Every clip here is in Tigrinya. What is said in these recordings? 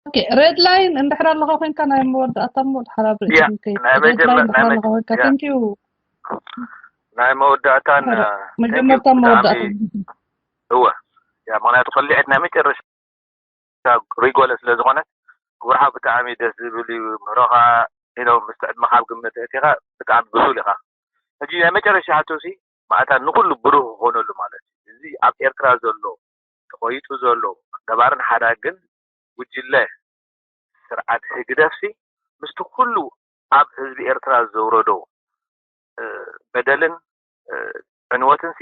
ኦኬ፣ ሬድ ላይን እንድሕር ኣለኻ ኮይንካ ናይ መወዳእታ እሞ ድሓር ኣብ ርእሲ ያ፣ ንከይድ። ናይ ሬድ ላይን መጀመር- ናይ እንድሕር መጀ- ኣለኻ ኮይንካ ያ። thank you። ናይ መወዳእታን ሓደ አ፣ thank you መጀመርታ ብጣዕሚ መወዳእታ። እወ። ያ፣ ምክንያቱ ከሊዐት ናይ መጨረሻ ሪጎለ ስለ ዝኾነት፣ ክቡር ሓው ብጣዕሚ ደስ ዝብል እዩ። ምህሮኻ ኢሎም ምስ ዕድመኻ ኣብ ግምት ኣእቲኻ ብጣዕሚ ብሱል ኢኻ። ሕጂ ናይ መጨረሻ ሕቶሲ ማእታ ንኹሉ ብሩህ ክኾነሉ ማለት እዩ። እዚ ኣብ ኤርትራ ዘሎ ተኾይጡ ዘሎ ገባርን ሓዳግን ጉጅለ ስርዓት ህግደፍሲ ምስቲ ኩሉ ኣብ ህዝቢ ኤርትራ ዘውረዶ እ፣ በደልን እ፣ ዕንወትንሲ፣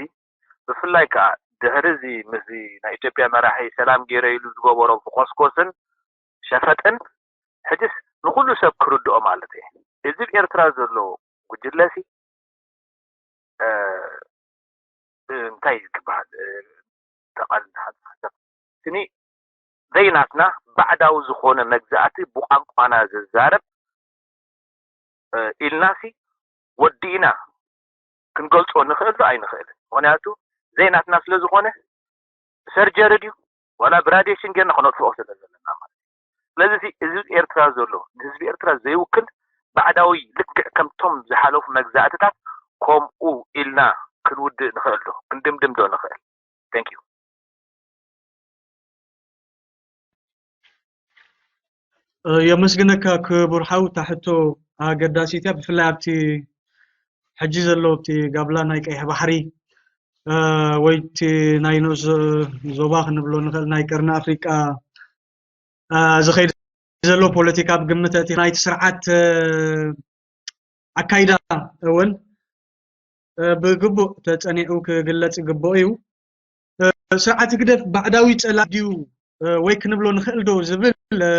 ብፍላይ ከዓ ድሕሪ እዚ ምስዚ ናይ ኢትዮጵያ መራሒ ሰላም ገይረ ኢሉ ዝገበሮ ብኮስኮስን ሸፈጥን፣ ሕጅስ ንኩሉ ሰብ ክርድኦ ማለት እየ። እዚ ኣብ ኤርትራ ዘሎ ጉጅለሲ እ፣ እንታይ ክበሃል እ፣ ተቓል ሓሳብ ስኒ ዘይናትና ባዕዳዊ ዝኾነ መግዛእቲ ብቋንቋና ዝዛረብ እ፣ ኢልናሲ ወዲእና ክንገልጾ ንኽእል ዶ ኣይንኽእልን? ምኽንያቱ ዘይናትና ስለ ዝኾነ ብሰርጀሪ ድዩ ዋላ ብራዲሽን ጌርና ክነጥፍኦ ስለ ዘለና ማለት እዩ። ስለዚ እዚ ኤርትራ ዘሎ ንህዝቢ ኤርትራ ዘይውክል ባዕዳዊ ልክዕ ከምቶም ዝሓለፉ መግዛእትታት ከምኡ ኢልና ክንውድእ ንኽእል ዶ? ክንድምድም ዶ ንኽእል? Thank you። የመስግነካ ክቡር ሓው፣ እታ ሕቶ ኣገዳሲት እያ። ብፍላይ ኣብቲ ሕጂ ዘሎ ኣብቲ ጋብላ ናይ ቀይሕ ባሕሪ እ፣ ወይ እቲ ናይ ንኡስ ዞባ ክንብሎ ንኽእል ናይ ቀርኒ ኣፍሪቃ እ፣ ዝኸይድ ዘሎ ፖለቲካ ኣብ ግምት እቲ ናይቲ ስርዓት እ፣ ኣካይዳ እውን እ፣ ብግቡእ ተጸኒዑ ክግለጽ ይግብኦ እዩ። እ፣ ስርዓት ህግደፍ ባዕዳዊ ጸላኢ ድዩ እ፣ ወይ ክንብሎ ንኽእል ዶ ዝብል እ፣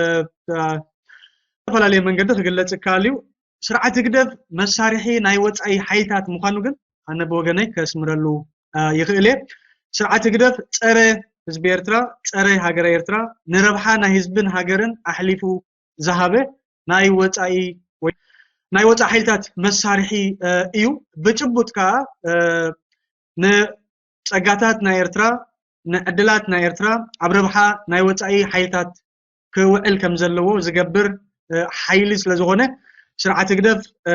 እ፣ ዝተፈላለየ መንገዲ ክግለጽ ይከኣል እዩ። ስርዓት ህግደፍ መሳርሒ ናይ ወጻኢ ሓይልታት ምዃኑ ግን ኣነ ብወገነይ ከስምረሉ እ፣ ይኽእል እየ። ስርዓት ህግደፍ ጸረ ህዝቢ ኤርትራ፣ ጸረ ሃገረ ኤርትራ፣ ንረብሓ ናይ ህዝብን ሃገርን ኣሕሊፉ ዝሃበ ናይ ወጻኢ ወይ ናይ ወጻኢ ሓይልታት መሳርሒ እ፣ እዩ። ብጭቡጥ ከኣ እ፣ ንጸጋታት ናይ ኤርትራ፣ ንዕድላት ናይ ኤርትራ ኣብ ረብሓ ናይ ወጻኢ ሓይልታት ክውዕል ከም ዘለዎ ዝገብር እ፣ ሓይሊ ስለ ዝኾነ ስርዓት ህግደፍ እ፣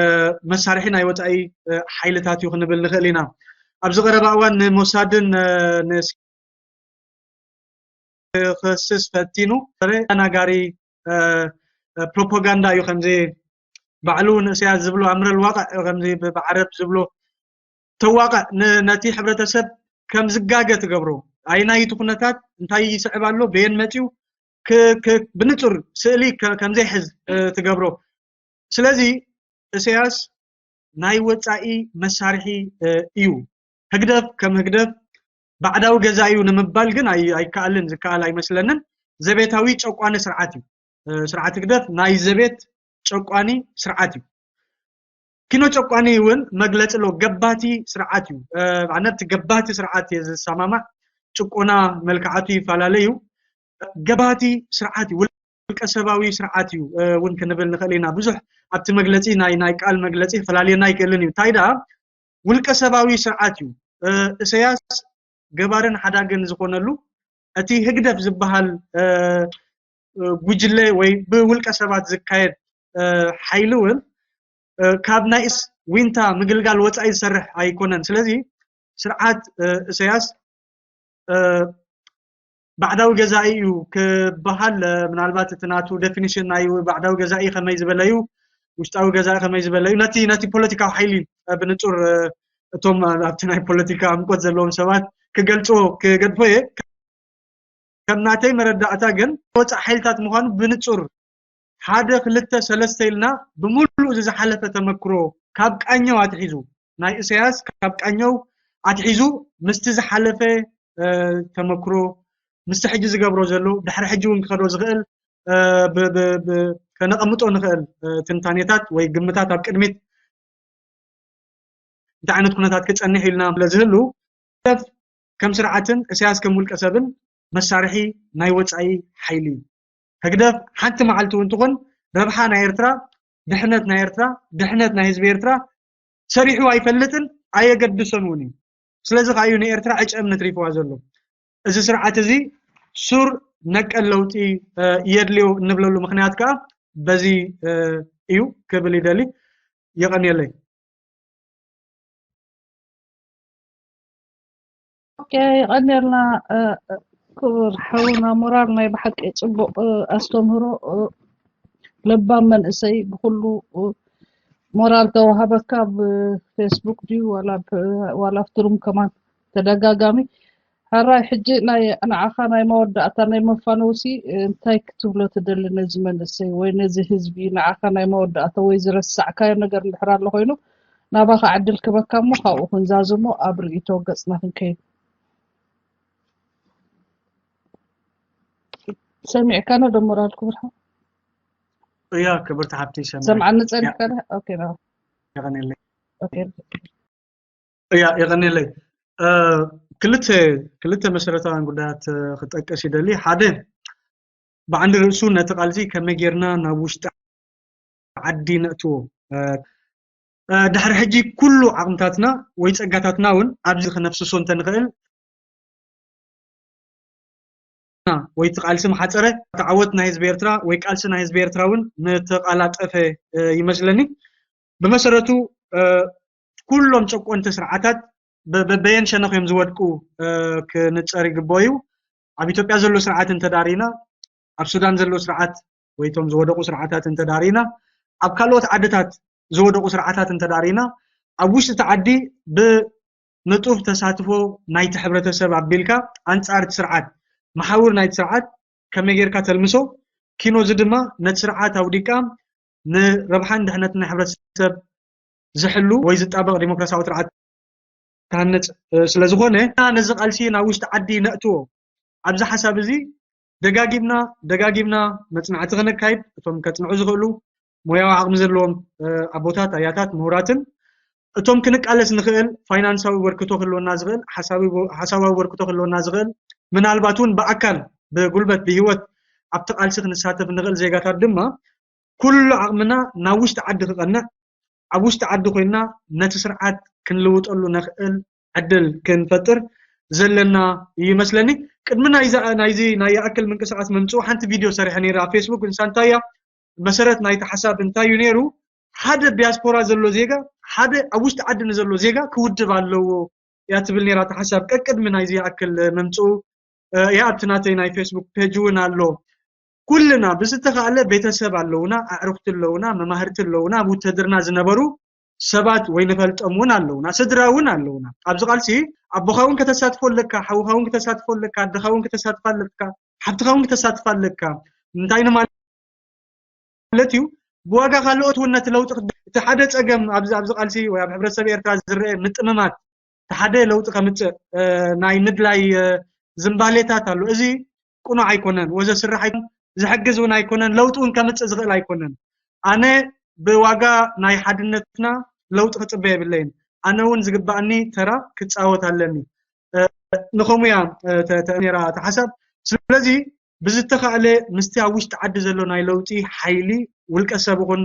መሳርሒ ናይ ወጻኢ እ፣ ሓይልታት እዩ ክንብል ንኽእል ኢና። ኣብዚ ቀረባ እዋን ንሞሳድን እ፣ ን ክኸስስ ፈቲኑ ተናጋሪ እ፣ እ፣ ፕሮፓጋንዳ እዩ። ከምዚ ባዕሉ ንእስያስ ዝብሎ ኣምረ ልዋቃዕ ከምዚ ብ- ብዓረብ ዝብሎ ተዋቃዕ ን- ነቲ ሕብረተሰብ ከም ዝጋገ ትገብሮ። ኣይናይቲ ኩነታት እንታይ ይስዕብ ኣሎ በየን መፅዩ ክ- ክ- ብንጹር ስእሊ ከ- ከም ዘይሕዝ እ፣ ትገብሮ። ስለዚ እስያስ ናይ ወጻኢ መሳርሒ እ፣ እዩ። ህግደፍ ከም ህግደፍ ባዕዳዊ ገዛ እዩ ንምባል ግን ኣይ- ኣይከኣልን፣ ዝከኣል ኣይመስለንን። ዘቤታዊ ጨቋኒ ስርዓት እዩ። እ፣ ስርዓት ህግደፍ ናይ ዘቤት ጨቋኒ ስርዓት እዩ። ኪኖ ጨቋኒ እውን መግለፂ ኣሎ። ገባቲ ስርዓት እዩ። እ፣ ኣነ ኣብቲ ገባቲ ስርዓት እየ ዝሰማማዕ። ጭቆና መልክዓቱ ይፈላለ እዩ። ገባቲ ስርዓት እዩ። ውልቀ ሰባዊ ስርዓት እዩ እ፣ እውን ክንብል ንኽእል ኢና። ብዙሕ ኣብቲ መግለፂ ናይ ናይ ቃል መግለፂ ክፈላለየና ኣይክእልን እዩ። እንታይ ደኣ ውልቀ ሰባዊ ስርዓት እዩ። እ፣ እሰያስ ገባርን ሓዳግን ዝኾነሉ እቲ ህግደፍ ዝበሃል እ፣ እ፣ ጉጅለ ወይ ብውልቀ ሰባት ዝካየድ እ፣ ሓይሊ እውን እ፣ ካብ ናይ እስ ዊንታ ምግልጋል ወፃኢ ዝሰርሕ ኣይኮነን። ስለዚ ስርዓት እ፣ እሰያስ እ፣ ባዕዳዊ ገዛኢ እዩ ክበሃል እ፣ ምናልባት እቲ ናቱ ዴፊኒሽን ናይ ባዕዳዊ ገዛኢ ከመይ ዝበለ እዩ፣ ውሽጣዊ ገዛኢ ከመይ ዝበለ እዩ፣ ነቲ ነቲ ፖለቲካዊ ሓይሊ እ፣ ብንጹር እ፣ እቶም ኣብቲ ናይ ፖለቲካ ዕምቆት ዘለዎም ሰባት ክገልጽዎ ክገድፎ እየ። ከም ናተይ መረዳእታ ግን ወጻኢ ሓይልታት ምዃኑ ብንጹር ሓደ ክልተ ሰለስተ ኢልና ብምሉእ እዚ ዝሓለፈ ተመክሮ ካብ ቃኘው ኣትሒዙ ናይ ኢሳያስ ካብ ቃኘው ኣትሒዙ ምስቲ ዝሓለፈ እ፣ ተመክሮ ምስቲ ሕጂ ዝገብሮ ዘሎ ድሕሪ ሕጂ እውን ክኸዶ ዝኽእል እ፣ ብ- ብ- ብ- ከነቐምጦ ንኽእል እ፣ ትንታኔታት ወይ ግምታት ኣብ ቅድሚት እንታይ ዓይነት ኩነታት ክጸንሕ ኢልና ስለ ዝህሉ ህግደፍ ከም ስርዓትን እስያስ ከም ውልቀ ሰብን መሳርሒ ናይ ወጻኢ ሓይሊ እዩ። ህግደፍ ሓንቲ መዓልቲ እውን ትኹን ረብሓ ናይ ኤርትራ፣ ድሕነት ናይ ኤርትራ፣ ድሕነት ናይ ህዝቢ ኤርትራ ሰሪሑ ኣይፈልጥን ኣየገድሶን እውን እዩ። ስለዚ ከዓ እዩ ንኤርትራ ዕጨ እምነት ሪፍዋ ዘሎ። እዚ ስርዓት እዚ ሱር ነቀል ለውጢ የድልዮ እንብለሉ ምኽንያት ከዓ በዚ እዩ ክብል ይደሊ። የቐንየለይ። ኦኬ፣ የቐንየልና ክቡር ሓውና ሞራል፣ ናይ ብሓቂ ፅቡቕ ኣስተምህሮ። ለባም መንእሰይ፣ ብኩሉ ሞራል ተዋሃበካ፣ ብፌስቡክ ድዩ ዋላ ኣብቲ ሩም ከማን ተደጋጋሚ። ሕራይ፣ ሕጂ ናይ ንዓኻ ናይ መወዳእታ ናይ መፋነውሲ እንታይ ክትብሎ ትደሊ ነዚ መንእሰይ ወይ ነዚ ህዝቢ? ንዓኻ ናይ መወዳእታ ወይ ዝረሳዕካዮ ነገር እንድሕር ኣሎ ኮይኑ ናባኻ ዕድል ክበካ እሞ ካብኡ ክንዛዝሞ ኣብ ርእይቶ ገጽና ክንከይድ። ሰሚዕካና ዶ ሞራል ክብርሃ? እያ ክብርቲ ሓብቲ ሰማዕ ሰምዓኒ ጸኒሕካ ዶ? ኦኬ ና የቐንየለይ። ኦኬ እያ የቐንየለይ። ክልተ ክልተ መሰረታውያን ጉዳያት ክጠቅስ ይደሊ። ሓደ ብዓንዲ ርእሱ ነቲ ቃልሲ ከመይ ጌርና ናብ ውሽጢ ዓዲ ነእትዎ። ድሕሪ ሕጂ ኩሉ ዓቕምታትና ወይ ጸጋታትና እውን ኣብዚ ክነፍስሶ እንተንኽእል ወይ እቲ ቃልሲ ምሓፀረ እቲ ዓወት ናይ ህዝቢ ኤርትራ ወይ ቃልሲ ናይ ህዝቢ ኤርትራ እውን ምተቓላጠፈ ይመስለኒ። ብመሰረቱ ኩሎም ጨቆንቲ ስርዓታት በበየን ሸነኽ እዮም ዝወድቁ ክንፀር ይግበኦ እዩ። ኣብ ኢትዮጵያ ዘሎ ስርዓት እንተዳሪና፣ ኣብ ሱዳን ዘሎ ስርዓት ወይ እቶም ዝወደቑ ስርዓታት እንተዳሪና፣ ኣብ ካልኦት ዓድታት ዝወደቑ ስርዓታት እንተዳሪና፣ ኣብ ውሽጢ እቲ ዓዲ ብንጡፍ ተሳትፎ ናይቲ ሕብረተሰብ ኣቢልካ ኣንጻር እቲ ስርዓት፣ መሓውር ናይቲ ስርዓት ከመይ ጌርካ ተልምሶ፣ ኪኖ እዚ ድማ ነቲ ስርዓት ኣውዲቃ ንረብሓን ድሕነትን ናይ ሕብረተሰብ ዝሕሉ ወይ ዝጣበቕ ዲሞክራሲያዊ ስርዓት ትሃንጽ ስለ ዝኾነ፣ ነዚ ቃልሲ ናብ ውሽጢ ዓዲ ነእትዎ። ኣብዚ ሓሳብ እዚ ደጋጊምና ደጋጊምና መጽናዕቲ ከነካይድ፣ እቶም ከጽንዑ ዝኽእሉ ሞያዊ ዓቕሚ ዘለዎም ኣቦታት፣ ኣያታት፣ ምሁራትን እቶም ክንቃለስ ንኽእል ፋይናንሳዊ በርክቶ ክህልወና ዝኽእል ሓሳባዊ በርክቶ ክህልወና ዝኽእል ምናልባት እውን ብኣካል ብጉልበት ብህይወት ኣብቲ ቃልሲ ክንሳተፍ ንኽእል ዜጋታት ድማ ኩሉ ዓቕምና ናብ ውሽጢ ዓዲ ክቐንዕ ኣብ ውሽጢ ዓዲ ኮይንና ነቲ ስርዓት ክንልውጠሉ ነኽእል ዕድል ክንፈጥር ዘለና ይመስለኒ። ቅድሚ ናይዚ ናይ ይኣክል ምንቅስቃስ ምምፅኡ ሓንቲ ቪድዮ ሰሪሐ ነይረ ኣብ ፌስቡክ። ንሳ እንታይ እያ መሰረት ናይቲ ሓሳብ እንታይ እዩ ነይሩ? ሓደ ዲያስፖራ ዘሎ ዜጋ ሓደ ኣብ ውሽጢ ዓዲ ንዘሎ ዜጋ ክውድብ ኣለዎ እያ ትብል ነይራ እታ ሓሳብ ቀቅድሚ ናይዚ ይኣክል ምምፅኡ እያ ኣብቲ ናተይ ናይ ፌስቡክ ፔጅ እውን ኣሎ። ኩልና ብዝተኻእለ ቤተሰብ ኣለውና፣ ኣዕሩኽቲ ኣለውና፣ መማህርቲ ኣለውና፣ ኣብ ውትህድርና ዝነበሩ ሰባት ወይ ንፈልጦም እውን ኣለውና፣ ስድራ እውን ኣለውና። ኣብዚ ቃልሲ ኣቦኻ እውን ከተሳትፎ ኣለካ፣ ሓውኻ እውን ክተሳትፎ ኣለካ፣ ኣደኻ እውን ክተሳትፋ ኣለካ፣ ሓፍትኻ እውን ክተሳትፋ ኣለካ። እንታይ ንማለት ማለት እዩ? ብዋጋ ካልኦት እውን ነቲ ለውጢ እቲ ሓደ ፀገም ኣብዚ ኣብዚ ቃልሲ ወይ ኣብ ሕብረተሰብ ኤርትራ ዝረአ ምጥምማት እቲ ሓደ ለውጢ ከምፅእ ናይ ምድላይ ዝንባሌታት ኣሎ። እዚ ቅኑዕ ኣይኮነን፣ ወዘ ስራሕ ኣይኮነን፣ ዝሕግዝ እውን ኣይኮነን፣ ለውጢ እውን ከምፅእ ዝኽእል ኣይኮነን። ኣነ ብዋጋ ናይ ሓድነትና ለውጢ ክፅበ የብለይን። ኣነ እውን ዝግባኣኒ ተራ ክፃወት ኣለኒ። ንኸምኡ እያ ነራ እቲ ሓሳብ። ስለዚ ብዝተኻእለ ምስቲ ኣብ ውሽጢ ዓዲ ዘሎ ናይ ለውጢ ሓይሊ ውልቀ ሰብ ይኹን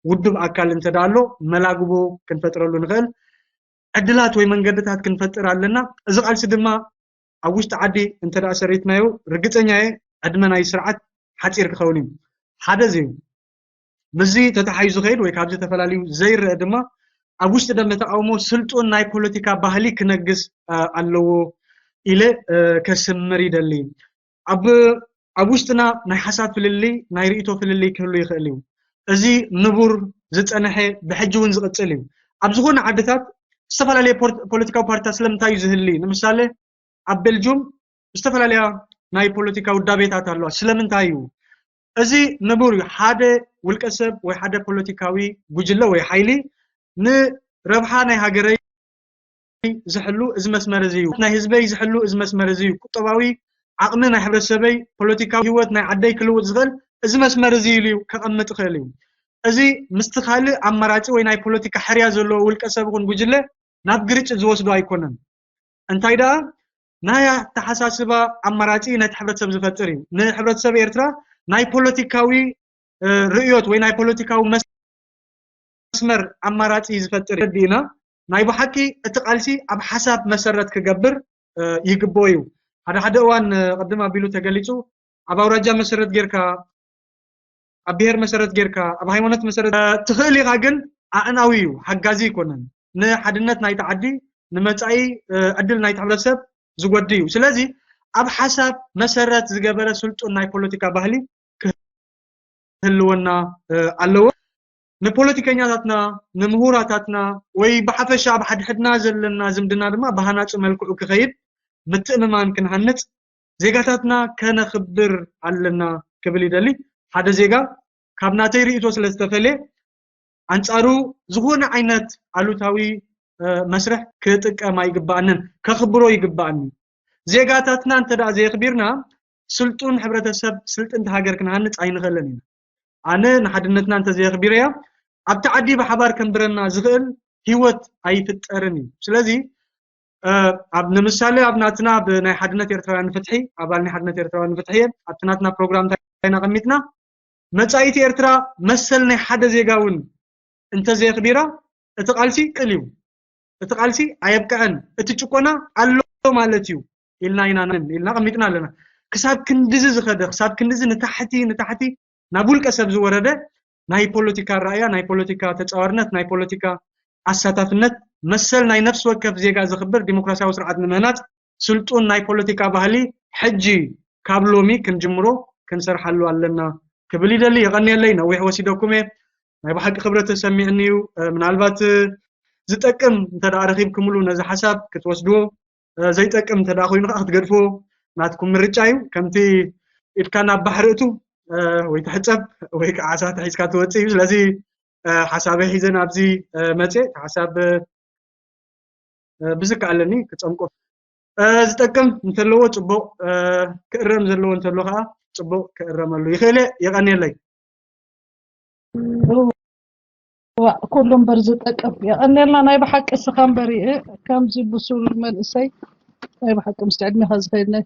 ውድብ ኣካል እንተዳ ኣሎ መላግቦ ክንፈጥረሉ ንኽእል ዕድላት ወይ መንገድታት ክንፈጥር ኣለና። እዚ ቃልሲ ድማ ኣብ ውሽጢ ዓዲ እንተዳ ሰሪትናዮ ርግፀኛ እየ ዕድመ ናይ ስርዓት ሓፂር ክኸውን እዩ። ሓደ እዚ እዩ። ምስዚ ተተሓይዙ ከይድ ወይ ካብዚ ተፈላልዩ ዘይረአ ድማ ኣብ ውሽጢ ደንበ ተቃውሞ ስልጡን ናይ ፖለቲካ ባህሊ ክነግስ ኣለዎ ኢለ ከስምር ይደሊ። ኣብ ኣብ ውሽጥና ናይ ሓሳብ ፍልልይ ናይ ርእይቶ ፍልልይ ክህሉ ይኽእል እዩ። እዚ ንቡር ዝፀንሐ ብሕጂ እውን ዝቕፅል እዩ። ኣብ ዝኾነ ዓድታት ዝተፈላለየ ፖለቲካዊ ፓርቲታት ስለምንታይ እዩ ዝህሊ? ንምሳሌ ኣብ ቤልጁም ዝተፈላለያ ናይ ፖለቲካ ውዳቤታት ኣለዋ። ስለምንታይ እዩ? እዚ ንቡር እዩ። ሓደ ውልቀ ሰብ ወይ ሓደ ፖለቲካዊ ጉጅለ ወይ ሓይሊ ንረብሓ ናይ ሃገረይ ዝሕሉ እዚ መስመር እዚ እዩ፣ ናይ ህዝበይ ዝሕሉ እዚ መስመር እዚ እዩ፣ ቁጠባዊ ዓቕሚ ናይ ሕብረተሰበይ፣ ፖለቲካዊ ህይወት ናይ ዓደይ ክልውጥ ዝኽእል እዚ መስመር እዚ ኢሉ እዩ ከቐምጥ ይኽእል እዩ። እዚ ምስቲ ካልእ ኣማራፂ ወይ ናይ ፖለቲካ ሕርያ ዘለዎ ውልቀ ሰብ ይኹን ጉጅለ ናብ ግርጭት ዝወስዶ ኣይኮነን። እንታይ ደኣ ናይ ኣተሓሳስባ ኣማራፂ ነቲ ሕብረተሰብ ዝፈጥር እዩ። ንሕብረተሰብ ኤርትራ ናይ ፖለቲካዊ ርእዮት ወይ ናይ ፖለቲካዊ መስመር ኣማራፂ ዝፈጥር እዩ። ረዲእና ናይ ብሓቂ እቲ ቃልሲ ኣብ ሓሳብ መሰረት ክገብር ይግብኦ እዩ። ሓደ ሓደ እዋን ቅድም ኣቢሉ ተገሊፁ ኣብ ኣውራጃ መሰረት ጌርካ፣ ኣብ ብሄር መሰረት ጌርካ፣ ኣብ ሃይማኖት መሰረት ትኽእል ኢኻ፣ ግን ኣዕናዊ እዩ፣ ሓጋዚ ኣይኮነን። ንሓድነት ናይቲ ዓዲ፣ ንመጻኢ ዕድል ናይቲ ሕብረተሰብ ዝጎድ እዩ። ስለዚ ኣብ ሓሳብ መሰረት ዝገበረ ስልጡን ናይ ፖለቲካ ባህሊ ክህልወና ኣለዎ። ንፖለቲከኛታትና፣ ንምሁራታትና፣ ወይ ብሓፈሻ ኣብ ሓድሕድና ዘለና ዝምድና ድማ ብሃናጺ መልክዑ ክኸይድ ምትእምማን ክንሃንጽ፣ ዜጋታትና ከነኽብር ኣለና ክብል ይደሊ። ሓደ ዜጋ ካብ ናተይ ርእይቶ ስለ ዝተፈልየ ኣንጻሩ ዝኾነ ዓይነት ኣሉታዊ መስርሕ ክጥቀም ኣይግባኣንን፣ ከኽብሮ ይግባኣኒ። ዜጋታትና እንተ ደኣ ዘየኽቢርና ስልጡን ሕብረተሰብ፣ ስልጥንቲ ሃገር ክንሃንጽ ኣይንኽእልን ኢና። ኣነ ንሓድነትና እንተ ዘየኽቢረያ ኣብቲ ዓዲ ብሓባር ከንብረና ዝኽእል ህይወት ኣይፍጠርን እዩ። ስለዚ ኣብ ንምሳሌ ኣብ ናትና ብናይ ሓድነት ኤርትራውያን ንፍትሒ ኣባል ናይ ሓድነት ኤርትራውያን ንፍትሒ እየ። ኣብቲ ናትና ፕሮግራም እንታይ ኢና ቀሚጥና? መጻኢቲ ኤርትራ መሰል ናይ ሓደ ዜጋ እውን እንተዘየኽቢራ እቲ ቃልሲ ቅል እዩ። እቲ ቃልሲ ኣየብቅዐን፣ እቲ ጭቆና ኣሎ ማለት እዩ ኢልና ኢና ኢልና ቀሚጥና ኣለና። ክሳብ ክንድዚ ዝኸደ፣ ክሳብ ክንድዚ ንታሕቲ ንታሕቲ ናብ ውልቀ ሰብ ዝወረደ ናይ ፖለቲካ ራእያ፣ ናይ ፖለቲካ ተጻዋርነት፣ ናይ ፖለቲካ ኣሳታፍነት፣ መሰል ናይ ነፍሲ ወከፍ ዜጋ ዘኽብር ዲሞክራሲያዊ ስርዓት ንምህናጽ ስልጡን ናይ ፖለቲካ ባህሊ ሕጂ ካብ ሎሚ ክንጅምሮ ክንሰርሓሉ ኣለና ክብል ይደሊ። የቐንየለይ፣ ነዊሕ ወሲደኩም እየ። ናይ ብሓቂ ክብረት ተሰሚዕኒ እዩ። ምናልባት ዝጠቅም እንተ ደኣ ረኺብኩምሉ ነዚ ሓሳብ ክትወስድዎ፣ ዘይጠቅም እንተ ደኣ ኮይኑ ከዓ ክትገድፍዎ ናትኩም ምርጫ እዩ። ከምቲ ኢድካ ናብ ባሕሪ እቱ ወይ ትሕጸብ ወይ ከዓ ዓሳ ተሒዝካ ትወጽእ እዩ። ስለዚ ሓሳበይ ሒዘ ናብዚ መጽየ፣ እቲ ሓሳብ ብዝከኣለኒ ክጸምቆ። ዝጠቅም እንተለዎ ጽቡቕ፣ ክእረም ዘለዎ እንተሎ ከዓ ጽቡቕ ክእረመሉ ይኽእል እየ። የቐንየለይ። እዋ፣ ኩሉ እምበር ዝጠቅም። የቐንየልና ናይ ብሓቂ እስኻ እምበር ከምዚ ብሱል መንእሰይ ናይ ብሓቂ ምስቲ ዕድሜኻ ዝኸይድ ናይ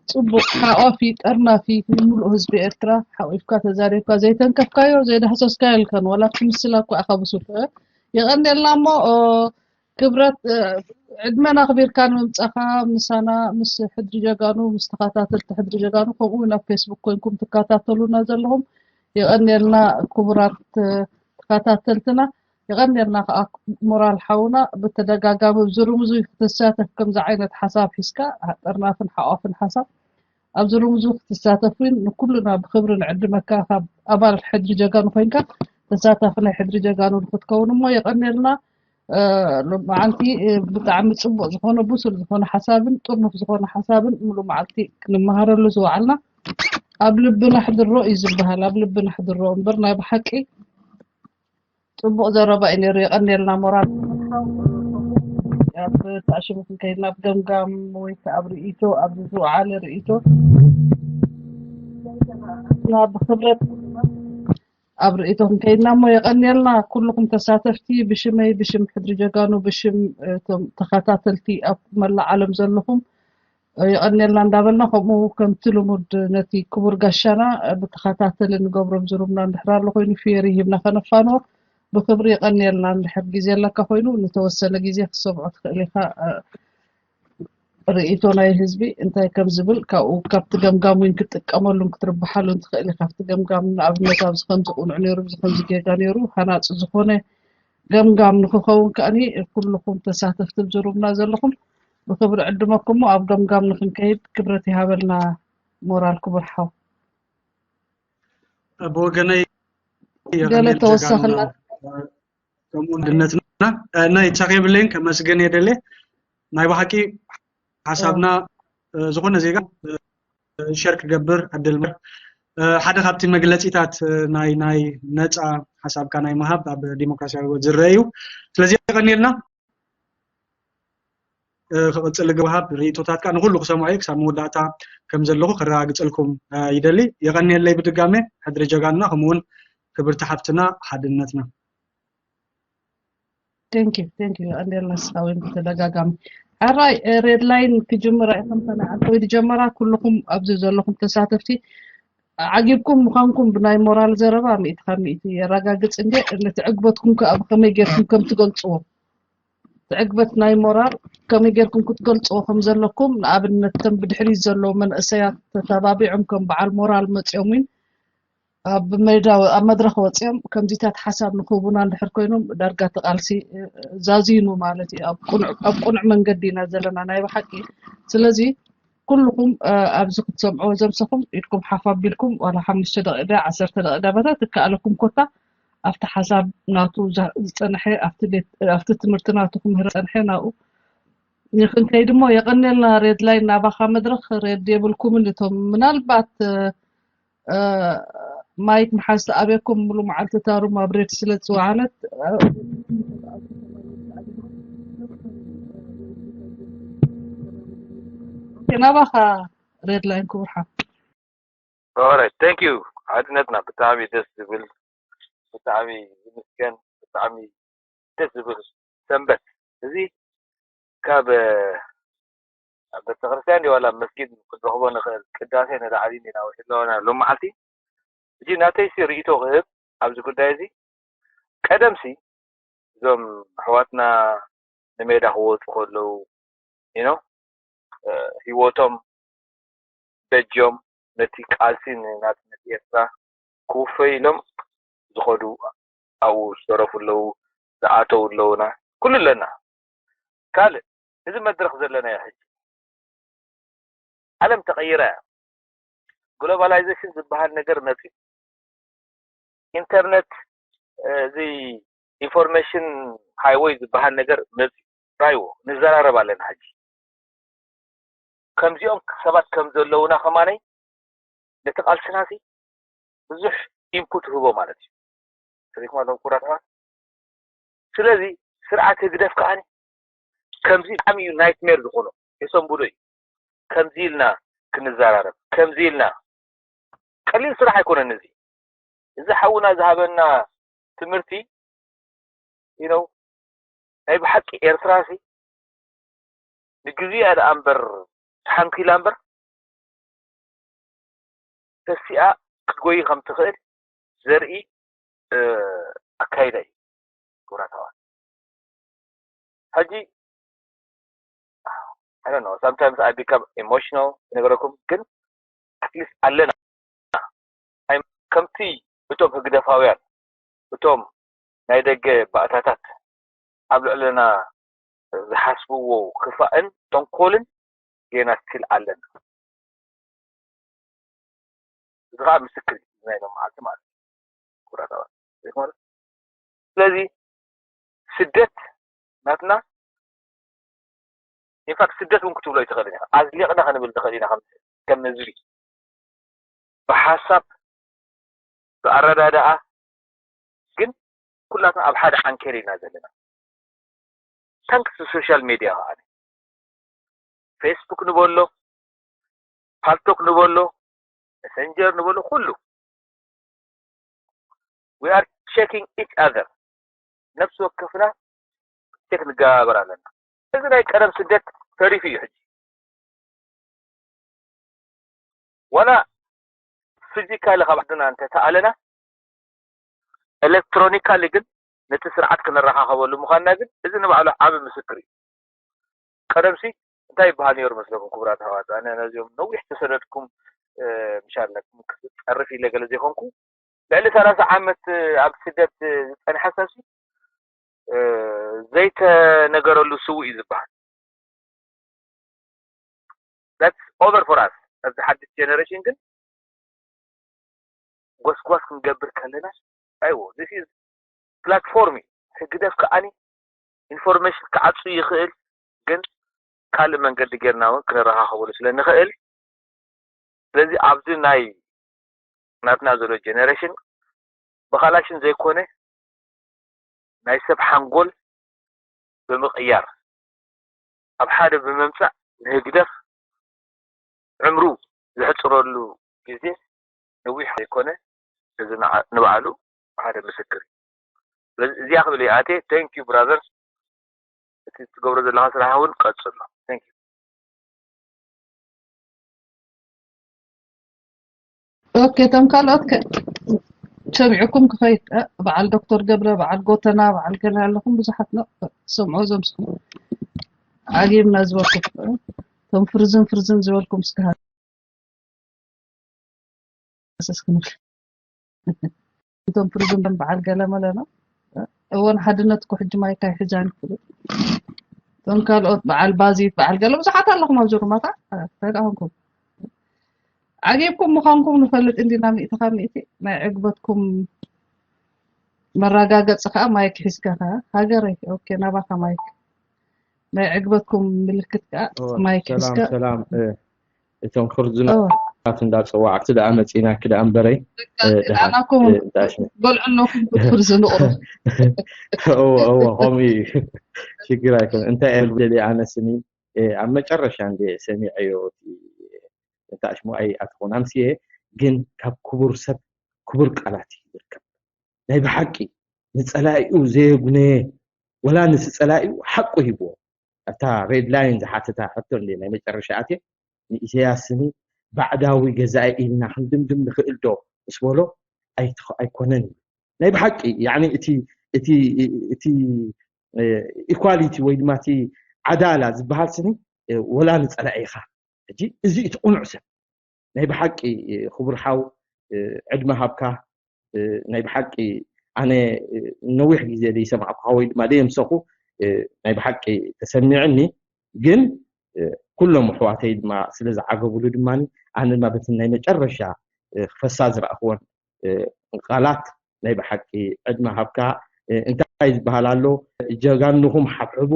ጽቡቕ ሓቋፊ ጠርናፊ ንምሉእ ህዝቢ ኤርትራ ሓቂፍካ ተዛሪብካ ዘይተንከፍካዮ ዘይዳህሰስካዮ የልከን ዋላ ትምስላ እኳ ኢኻ ብሱል። የቐንየልና እሞ ክብረት ዕድመና ኣኽቢርካ ንምምጻኻ ምሳና ምስ ሕድሪ ጀጋኑ ምስ ተኸታተልቲ ሕድሪ ጀጋኑ ከምኡ እውን ኣብ ፌስቡክ ኮንኩም ትከታተሉና ዘለኹም የቐንየልና ክቡራት ተኸታተልትና። የቐንየልና ከዓ ሞራል ሓውና ብተደጋጋሚ ኣብዚ ርምዙ ክትሳተፍ ከምዚ ዓይነት ሓሳብ ሒዝካ ጠርናፍን ሓቋፍን ሓሳብ ኣብዚ ርምዙ ክትሳተፍ እውን ንኩልና ብክብሪ ንዕድመካ ካብ ኣባል ሕድሪ ጀጋኑ ኮይንካ ተሳታፊ ናይ ሕድሪ ጀጋኑ ንክትከውን እሞ የቐንየልና። ሎማዓንቲ ብጣዕሚ ፅቡቅ ዝኾነ ብሱል ዝኾነ ሓሳብን ጥርኑፍ ዝኾነ ሓሳብን ሙሉ መዓልቲ ክንመሃረሉ ዝወዓልና ኣብ ልብና ሕድሮ እዩ ዝበሃል። ኣብ ልብና ሕድሮ እምበር ናይ ብሓቂ ፅቡቅ ዘረባ እዩ ነይሩ። የቐንየልና ሞራል። ኣብ ተኣሽሙ ክንከይድ ናብ ገምጋም ወይ ከዓ ኣብ ርእይቶ ኣብዚ ዝወዓለ ርእይቶ ናብ ክብረት ኣብ ርእይቶ ክንከይድና እሞ የቐንየልና ኩልኹም ተሳተፍቲ ብሽመይ ብሽም ሕድሪ ጀጋኑ ብሽም እቶም ተኸታተልቲ ኣብ መላእ ዓለም ዘለኹም የቐንየልና እንዳበልና ከምኡ ከምቲ ልሙድ ነቲ ክቡር ጋሻና ብተኸታተሊ ንገብሮም ዝሩምና እንድሕር ኣሎ ኮይኑ ፌሪ ሂብና ከነፋንዎ ብክብሪ የቐንየልና። እንድሕር ግዜ ኣለካ ኮይኑ ንተወሰነ ግዜ ክሰምዖ ትኽእል ኢኻ። ርእይቶ ናይ ህዝቢ እንታይ ከም ዝብል ካብኡ ካብቲ ገምጋም እውን ክትጥቀመሉን ክትርብሓሉን ትኽእል ኢኻ። ካብቲ ገምጋም ንኣብነት ኣብዚ ከምዚ ቁኑዕ ነይሩ፣ እዚ ከምዚ ጌጋ ነይሩ፣ ሃናፂ ዝኾነ ገምጋም ንክኸውን ከኣኒ ኩልኹም ተሳተፍቲ ኣብዚ ሩምና ዘለኹም ብክብሪ ዕድመኩሞ ኣብ ገምጋም ንክንከይድ ክብረት ይሃበልና። ሞራል ክቡር ሓው። ብወገነይ ገለ ተወሳኽና ከምኡ ድነትና ናይ ቻክ የብለይን ከመስገን የደለ ናይ ብሓቂ ሓሳብና ዝኾነ ዜጋ ሸር ክገብር ዕድል ሓደ ካብቲ መግለፂታት ናይ ናይ ነፃ ሓሳብካ ናይ ምሃብ ኣብ ዲሞክራሲያዊ ህይወት ዝረአ እዩ። ስለዚ የቐንየልና። ክቕፅል ግብሃብ ርእቶታትካ ንኩሉ ክሰምዖ ክሳብ መወዳእታ ከም ዘለኹ ከረጋግፅልኩም ይደሊ። የቐንየለይ ብድጋሜ ሕድሪ ጀጋንና ከምኡውን ክብርቲ ሓፍትና ሓድነትና። Thank you, thank you። የቐንየልና ንስኻ እውን ብተደጋጋሚ ሕራይ ሬድ ላይን ክጅምራ እየ ከምተናዓልቲ ወይ ዝጀመራ ኩልኹም ኣብዚ ዘለኹም ተሳተፍቲ ዓጊብኩም ምዃንኩም ብናይ ሞራል ዘረባ ሚእቲ ካብ ሚእቲ የረጋግፅ እንዴ ነቲ ዕግበትኩም ከኣ ብኸመይ ጌርኩም ከም ትገልፅዎ ዕግበት ናይ ሞራል ከመይ ጌርኩም ክትገልጽዎ ከም ዘለኩም፣ ንኣብነት እቶም ብድሕሪት ዘለዉ መንእሰያት ተተባቢዖም ከም በዓል ሞራል መጺኦም እውን ኣብ ሜዳ ኣብ መድረኽ ወጺኦም ከምዚታት ሓሳብ ንክህቡና እንድሕር ኮይኖም ዳርጋ እቲ ቃልሲ እ፣ ዛዚኑ ማለት እዩ። ኣብ ቅኑዕ ኣብ ቅኑዕ መንገዲ ኢና ዘለና ናይ ብሓቂ። ስለዚ ኩልኹም እ፣ ኣብዚ ክትሰምዕዎ ዘምሰኹም ኢድኩም ሓፍ ኣቢልኩም ዋላ ሓሙሽተ ደቂዳ ዓሰርተ ደቂዳ በታ ትከኣለኩም ኮታ ኣብቲ ሓሳብ ናቱ ዛ- ዝጸንሐ ኣብቲ ቤት ኣብቲ ትምህርቲ ናቱ ክምህር ጸንሐ ናብኡ ንክንከይድ እሞ የቐንየልና። ሬድ ላይን ናባኻ መድረኽ ሬድ የብልኩምን እቶም ምናልባት እ፣ እ፣ ማይክ ምሓዝ ተኣብየኩም ሙሉ መዓልቲ ታሩም ኣብ ሬድ ስለ ዝጽዋዓነት እ፣ ናባኻ ሬድ ላይን ክቡር ሓ Alright, thank you ሓድነትና። ብጣዕሚ ደስ ዝብል፣ ብጣዕሚ ዝምስገን፣ ብጣዕሚ ደስ ዝብል ሰንበት። እዚ ካብ ኣብ ቤተክርስትያን ድዩ ዋላ ኣብ መስጊድ ክንረኽቦ ንኽእል ቅዳሴ ንላዕሊ ኢና ውዒልና ኣለና ሎም መዓልቲ። እዚ ናተይሲ ርእይቶ ክህብ ኣብዚ ጉዳይ እዚ። ቀደምሲ እዞም ኣሕዋትና ንሜዳ ክወፁ ከለዉ you know ሂወቶም በጆም ነቲ ቃልሲ ንናፅነት ኤርትራ ክውፈዩ ኢሎም ዝኸዱ ኣብኡ ዝተረፉ ኣለዉ፣ ዝኣተዉ ኣለዉና፣ ኩሉ ኣለና። ካልእ እዚ መድረኽ ዘለናዮ ሕጂ ዓለም ተቐይራ እያ። ግሎባላይዜሽን ዝበሃል ነገር መፅዩ። ኢንተርነት እዚ ኢንፎርሜሽን ሃይወይ ዝበሃል ነገር መፅዩ። ራይዎ ንዘራረብ ኣለና ሕጂ። ከምዚኦም ሰባት ከም ዘለውና ከማነይ ነቲ ቃልስና ሲ ብዙሕ ኢንፑት ይህቦ ማለት እዩ። ሰሪኩም ኣለኩም ኩራት ኣሕዋት። ስለዚ ስርዓት ህግደፍ ከዓኒ ከምዚ ብጣዕሚ እዩ ናይትሜር ዝኾኖ የሰንብዶ እዩ። ከምዚ ኢልና ክንዘራረብ ከምዚ ኢልና ቀሊል ስራሕ ኣይኮነን እዚ። እዚ ሓውና ዝሃበና ትምህርቲ you know ናይ ብሓቂ ኤርትራ ሲ ንግዚኣ ደኣ እምበር ተሓንኪላ እምበር ተሲኣ ክትጎይ ከም ትኽእል ዘርኢ ኣካይዳ እዩ። ክቡራት ኣሕዋት ሕጂ I don't know sometimes I become emotional ክነግረኩም ግን at least ኣለና ከምቲ እቶም ህግደፋውያን እቶም ናይ ደገ ባእታታት ኣብ ልዕለና ዝሓስብዎ ክፋእን ተንኮልን ጌና ስቲል ኣለና። እዚ ከዓ ምስክር እዩ ናይ ሎም መዓልቲ ማለት እዩ። ኩራት ኣባት ዘይኮነ ስለዚ ስደት ናትና ኢንፋክት ስደት እውን ክትብሎ ኣይትኽእልን ኢኻ። ኣዝሊቕና ክንብል ንኽእል ኢና ከም ህዝቢ ብሓሳብ ብኣረዳድኣ ግን ኩላትና ኣብ ሓደ ዓንኬል ኢና ዘለና። ታንክስ ሶሻል ሜድያ ከዓ ፌስቡክ ንበሎ ፓልቶክ ንበሎ መሰንጀር ንበሎ ኩሉ we are checking each other ነፍሲ ወከፍና ቸክ ንገባበር ኣለና። እዚ ናይ ቀደም ስደት ተሪፉ እዩ ሕጂ ዋላ ፊዚካሊ ካብ ዓድና እንተተኣለና ኤሌክትሮኒካሊ ግን ነቲ ስርዓት ክነረኻኸበሉ ምዃንና ግን እዚ ንባዕሉ ዓቢ ምስክር እዩ። ቀደምሲ እንታይ ይበሃል ነይሩ መስለኩም ክቡራት ኣሕዋት? ኣነ ነዚኦም ነዊሕ ተሰደድኩም ምሻለኩም ክፀርፍ ኢለ ገለ ዘይኮንኩ ልዕሊ ሰላሳ ዓመት ኣብ ስደት ዝፀንሐ ሰብሲ ዘይተነገረሉ ስውእ እዩ ዝበሃል። That's over for us ኣብዚ ሓድሽ ጀነሬሽን ግን ጎስጓስ ክንገብር ከለና ኣይዎ this is platform እዩ። ህግደፍ ከዓኒ ኢንፎርሜሽን ክዓፁ ይኽእል ግን ካልእ መንገዲ ጌርና እውን ክንረኻኸበሉ ስለ ንኽእል ስለዚ ኣብዚ ናይ ናትና ዘሎ ጀነሬሽን ብኻላሽን ዘይኮነ ናይ ሰብ ሓንጎል ብምቕያር ኣብ ሓደ ብምምፃእ ንህግደፍ ዕምሩ ዘሕፅረሉ ግዜ ነዊሕ ዘይኮነ እዚ ንባዕሉ ሓደ ምስክር እዩ። ስለዚ እዚኣ ክብል እየ ኣትየ thank you brother እቲ ትገብሮ ዘለኻ ስራሕ እውን ቀፅሎ thank you። ኦኬ እቶም ካልኦት ከ ሰሚዕኩም ክኸይድ እ፣ በዓል ዶክተር ገብረ በዓል ጎተና በዓል ገለ ኣለኹም ብዙሓት ነው ሰምዖ ዘምስኹም ዓጊብና ዝበልኩም፣ እቶም ፍርዝን ፍርዝን ዝበልኩም እስከ ሃሰስ ክንብል። እቶም ፍርዝን በዓል ገለ መለ ነው። እወን ሓድነት እኮ ሕጂ ማይካ ይሕጃን ይፍሉ። እቶም ካልኦት በዓል ባዚት፣ በዓል ገለ ብዙሓት ኣለኹም ኣብዚ ሩማታ። እንታይ ደኣ ኾንኩም? ዓጊብኩም ምዃንኩም ንፈልጥ እንዲና፣ ሚእቲ ካብ ሚእቲ። ናይ ዕግበትኩም መረጋገጺ ከኣ ማይክ ሒዝካ ከኣ፣ ሃገረይ፣ ኦኬ፣ ናባኻ ማይክ። ናይ ዕግበትኩም ምልክት ከኣ እወ፣ ማይክ ሰላም፣ ሒዝካ። ሰላም፣ እ፣ እቶም ኦ። ፍርዝናት እንዳጸዋዕኩ ደኣ መጺናኪ ደኣ እምበረይ፣ በቃ፣ እ፣ ደሓን፣ ኣናኩም እ፣ እንዳሽ-፣ በልዑ ኣለኩም ፍርዚ ንቑሩ። እወ፣ እወ፣ ከምኡ እዩ። ሽግር ኣይኮነን። እንታይ እየ ክብል ደልየ ኣነ ስኒ፣ እ፣ ኣብ መጨረሻ እንደ ሰሚዐዮ እቲ፣ እቲ ኣሽሙዓይ ኣትኾን ኣምስየ፣ ግን ካብ ክቡር ሰብ ክቡር ቃላት እዩ ዝርከብ። ናይ ብሓቂ ንጸላኢኡ ዘየጉነየ፣ ወላ ንስ ጸላኢኡ ሓቁ ሂብዎ። ኣብታ ሬድ ላይን ዝሓተታ ሕቶ እንደ ናይ መጨረሻ ኣትየ፣ ንኢሰያስ ስኒ ባዕዳዊ ገዛኢ ኢልና ክንድምድም ንኽእል ዶ ምስ በሎ፣ ኣይትኸ-፣ ኣይኮነን እዩ። ናይ ብሓቂ፣ ያዕኒ እቲ፣ እቲ፣ እቲ፣ እ፣ ኢኳሊቲ ወይ ድማ እቲ ዓዳላ ዝበሃል ስኒ፣ እ፣ ወላ ንጸላኢኻ። ሕጂ እዚ እቲ ቅኑዕ ሰብ። ናይ ብሓቂ፣ እ፣ ክቡር ሓው፣ እ፣ ዕድመ ሃብካ፣ እ፣ ናይ ብሓቂ ኣነ፣ እ፣ ነዊሕ ግዜ ዘይሰማዕኩኻ ወይ ድማ ዘይምሰኹ፣ እ፣ ናይ ብሓቂ ተሰሚዑኒ። ግን፣ እ፣ ኩሎም ኣሕዋተይ ድማ ስለ ዝዓገቡሉ ድማ ኣነ ድማ በቲ ናይ መጨረሻ፣ እ፣ ክፈሳ ዝረኣኽወን፣ እ፣ ቃላት ናይ ብሓቂ ዕድመ ሃብካ። እ፣ እንታይ ዝበሃል ኣሎ? ጀጋኑኹም ሓብሕቡ፣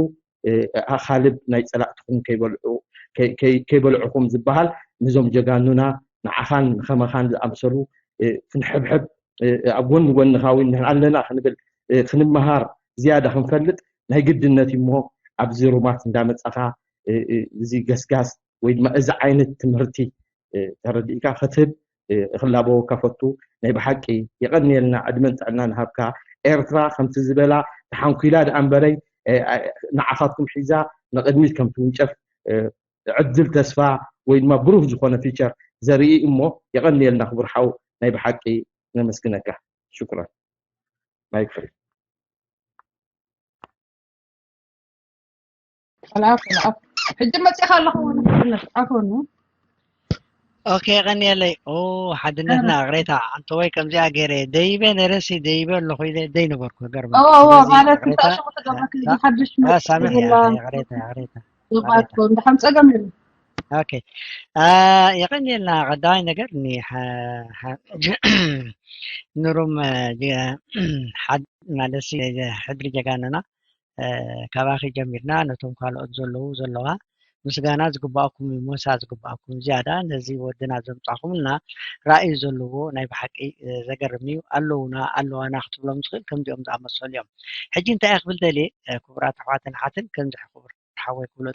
እ፣ ኣኻልብ ናይ ጸላእትኹም ከይበልዑ-፣ ከይ-፣ ከይ-፣ ከይበልዑኹም ዝበሃል፣ ነዞም ጀጋኑና፣ ንዓኻን ንኸመኻን ዝኣምሰሉ፣ እ፣ ክንሕብሕብ፣ እ፣ ኣብ ጎኒ ጎንኻ እውን ንሕና ኣለና ክንብል፣ እ፣ ክንመሃር፣ ዝያዳ ክንፈልጥ ናይ ግድነት እዩ እሞ፣ ኣብዚ ሩማት እንዳመጻኻ፣ እ፣ እ፣ እዚ ገስጋስ ወይ ድማ እዚ ዓይነት ትምህርቲ፣ እ፣ ተረዲእካ ክትህብ፣ እ፣ ክላበወካ ፈቱ። ናይ ብሓቂ የቐንየልና፣ ዕድመን ጥዕናን ሃብካ። ኤርትራ ከምቲ ዝበላ ተሓንኲላ ደኣ እምበረይ፣ እ፣ እ፣ ንዓኻትኩም ሒዛ ንቕድሚት ከም ትውንጨፍ፣ እ፣ ዕድል ተስፋ ወይ ድማ ብሩህ ዝኾነ ፊቸር ዘርኢ እሞ፣ የቐንየልና ክቡር ሓው፣ ናይ ብሓቂ ነመስግነካ። ሽኩራን። ማይክ ፍሪ። ኣልኣፍ፣ ኣልኣፍ። ሕጂ መጺኻ ኣለኹ፣ ወኒ ሓድነት፣ ዓፈኑ። ኦኬ፣ የቐንየለይ። ኦ፣ ሓድነትና ኣረ። እቕሬታ፣ ኣንተ ወይ ከምዚኣ ገይረ፣ ደይበ ነረሲ፣ ደይበ ኣለኹ ኢለ፣ ደይነበርኩ፣ ገርመ። እዎ፣ እዎ፣ ስለዚ ማለት እቕሬታ፣ እንታይ ሽሙ ተገባኪ፣ እ፣ ሓድሽ እ፣ መጺ ሳሚሕ እያ፣ ይብላ። ይቕሬታ፣ ይቕሬታ፣ ዞባትኮ፣ ይቕሬታ። እንዳሓም ጸገም የለን። ኦኬ። እ፣ የቐንየልና፣ ቀዳማይ ነገር፣ ኒ፣ ሓ-፣ ሓ-፣ ንሩም፣ እ፣ ጀ-፣ ሓድ-፣ ማለት ሲ፣ ሕድሪ ጀጋንና፣ እ፣ ካባኺ ጀሚርና ነቶም ካልኦት ዘለዉ ዘለዋ ምስጋና ዝግባኣኩም እዩ፣ ሞሳ ዝግባኣኩም ዝያዳ ነዚ ወድና ዘምጻኹምልና ራእይ ዘለዎ ናይ ብሓቂ፣ እ፣ ዘገርም እዩ። ኣለዉና ኣለዋና ክትብሎም ትኽእል ከምዚኦም ዝኣመሰሉ እዮም። ሕጂ እንታይ እየ ክብል ደልየ፣ እ፣ ክቡራት ኣሕዋትን ኣሓትን ከምዚ ክቡር ሓወይ ክብሎ፣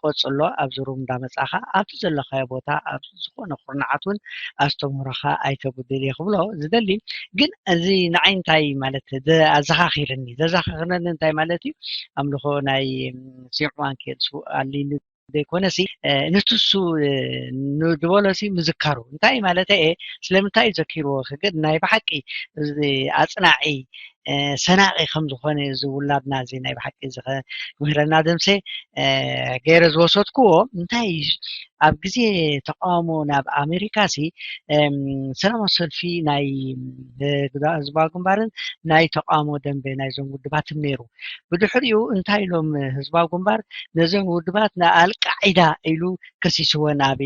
ቆጽሎ ኣብዚ ሩም እንዳመጻኻ ኣብቲ ዘለኻዮ ቦታ ኣብዚ ዝኾነ ኩርናዓት እውን ኣስተምህሮኻ ኣይተጉድል እየ ክብሎ ዝደሊ። ግን እዚ ንዓይ እንታይ ማለት ዘ-፣ ኣዘኻኺርኒ፣ ዘዘኻኽረኒ እንታይ ማለት እዩ? ኣምልኾ ናይ፣ ም፣ ሲምዖን ኬልሱ ኣሊኒ ዘይኮነሲ፣ እ፣ ንትሱ፣ እ፣ ንድበሎሲ ምዝካሩ እንታይ ማለት እየ? ስለምንታይ እዩ ዘኪርዎ? ክግድ ናይ ብሓቂ እዚ ኣጽናዒ፣ እ፣ ሰናቒ ከም ዝኾነ እዚ ውላድና እዚ ናይ ብሓቂ እዚ ከ-፣ ክምህረና ደምሴ፣ እ፣ ገይረ ዝወሰድክዎ እንታይ እዩ? ኣብ ግዜ ተቃውሞ ናብ ኣሜሪካ ሲ፣ እም፣ ሰላማዊ ሰልፊ ናይ፣ እ፣ ግዳ-፣ ህዝባዊ ግንባርን ናይ ተቃውሞ ደንበ ናይዞም ውድባትን ነይሩ። ብድሕሪኡ እንታይ ኢሎም ህዝባዊ ግንባር ነዞም ውድባት ንኣልቃዒዳ ኢሉ ከሲስወን ኣብ፣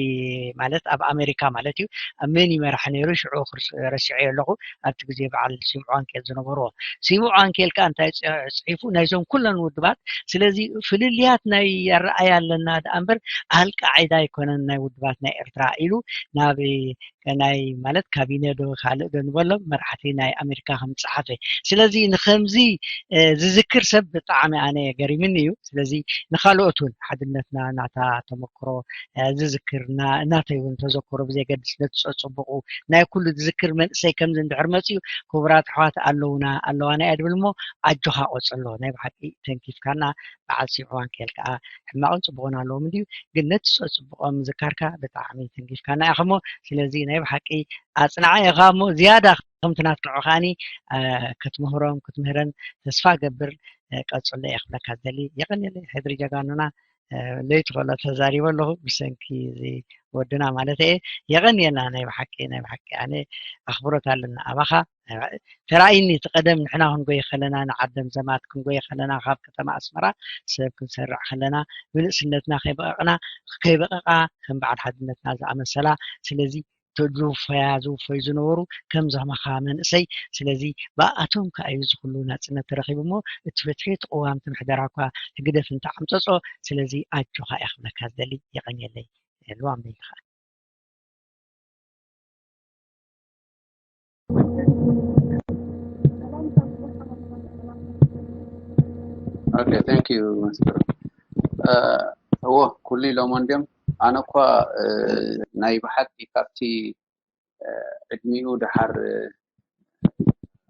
ማለት ኣብ ኣሜሪካ ማለት እዩ። ኣብ መን ይመራሕ ነይሩ ሽዑ ክርስ-፣ ረሲዐዮ ኣለኹ። ኣብቲ ግዜ በዓል ሲምዖን ኬል ዝነበርዎ። ሲምዖን ኬል ከኣ እንታይ ጽ-፣ ጽሒፉ? ናይዞም ኩለን ውድባት። ስለዚ ፍልልያት ናይ ኣረኣያ ኣለና ደኣ እምበር ኣልቃዒዳ ኣይኮነን ናይ ውድባት ናይ ኤርትራ ኢሉ ናብ ናይ ማለት ካቢነ ዶ ካልእ ዶ ንበሎም መራሕቲ ናይ ኣሜሪካ ከም ዝጸሓፈ። ስለዚ ንኸምዚ፣ እ፣ ዝዝክር ሰብ ብጣዕሚ ኣነ ገሪምኒ እዩ። ስለዚ ንኻልኦት እውን ሓድነትና ናታ ተመክሮ፣ እ፣ ዝዝክር ና-፣ ናተይ እውን ተዘክሮ ብዘየገድስ ነቲ ጸጽቡቑ ናይ ኩሉ ዝዝክር መንእሰይ ከምዚ እንድሕር መጺኡ ክቡራት ኣሕዋት ኣለውና ኣለዋና እያ ድብል እሞ ኣጆኻ ቆጽሎ ናይ ብሓቂ ተንኪፍካና በዓል ሲምዖን ኬል ከኣ ሕማቕን ጽቡቕን ኣለዎም እንድዩ። ግን ነቲ ጸጽብቖ ምዝካርካ ብጣዕሚ ተንኪፍካና ኢኻ እሞ፣ ስለዚ ናይ ብሓቂ ኣጽንዓ ኢኻ እሞ፣ ዝያዳ ከምቲ ናትካ ንዑ ከኣኒ፣ እ፣ ክትምህሮም፣ ክትምህረን ተስፋ እገብር፣ እ፣ ቀጽሎ እየ ክብለካ ዝደሊ። የቐንየለይ፣ ሕድሪ ጀጋኑና፣ ለይቲ ከሎ ተዛሪበ ኣለኹ ብሰንኪ እዚ ወድና ማለት እየ። የቐንየልና ናይ ብሓቂ ናይ ብሓቂ ኣነ ኣኽብሮት ኣለና ኣባኻ። ተራእይኒ እቲ ቀደም ንሕና ክንጎይ ከለና ንዓደም ዘማት ክንጎይ ከለና ካብ ከተማ ኣስመራ ሰብ ክንሰርዕ ከለና ብንእስነትና ከይበቐቕና ከይበቐቓ ከም በዓል ሓድነትና ዝኣመሰላ ስለዚ ተጅውፈያ ዝውፈዩ ዝነበሩ ከምዞምኻ መንእሰይ ስለዚ ብኣቶም ከኣ እዩ ዝኩሉ ናጽነት ተረኺቡ እሞ እቲ ፍትሒ እቲ ቅዋም እቲ ምሕደራ እኳ ህግደፍ እንተ ዓምጸጾ ስለዚ ኣጆኻ እየ ክብለካ ዝደሊ የቐንየለይ ልዋም በይኻ Okay, thank you, Master. እዎ ኩሉ ኢሎሞ እንድዮም። ኣነ እኳ ናይ ብሓቂ ካብቲ ዕድሚኡ ደሓር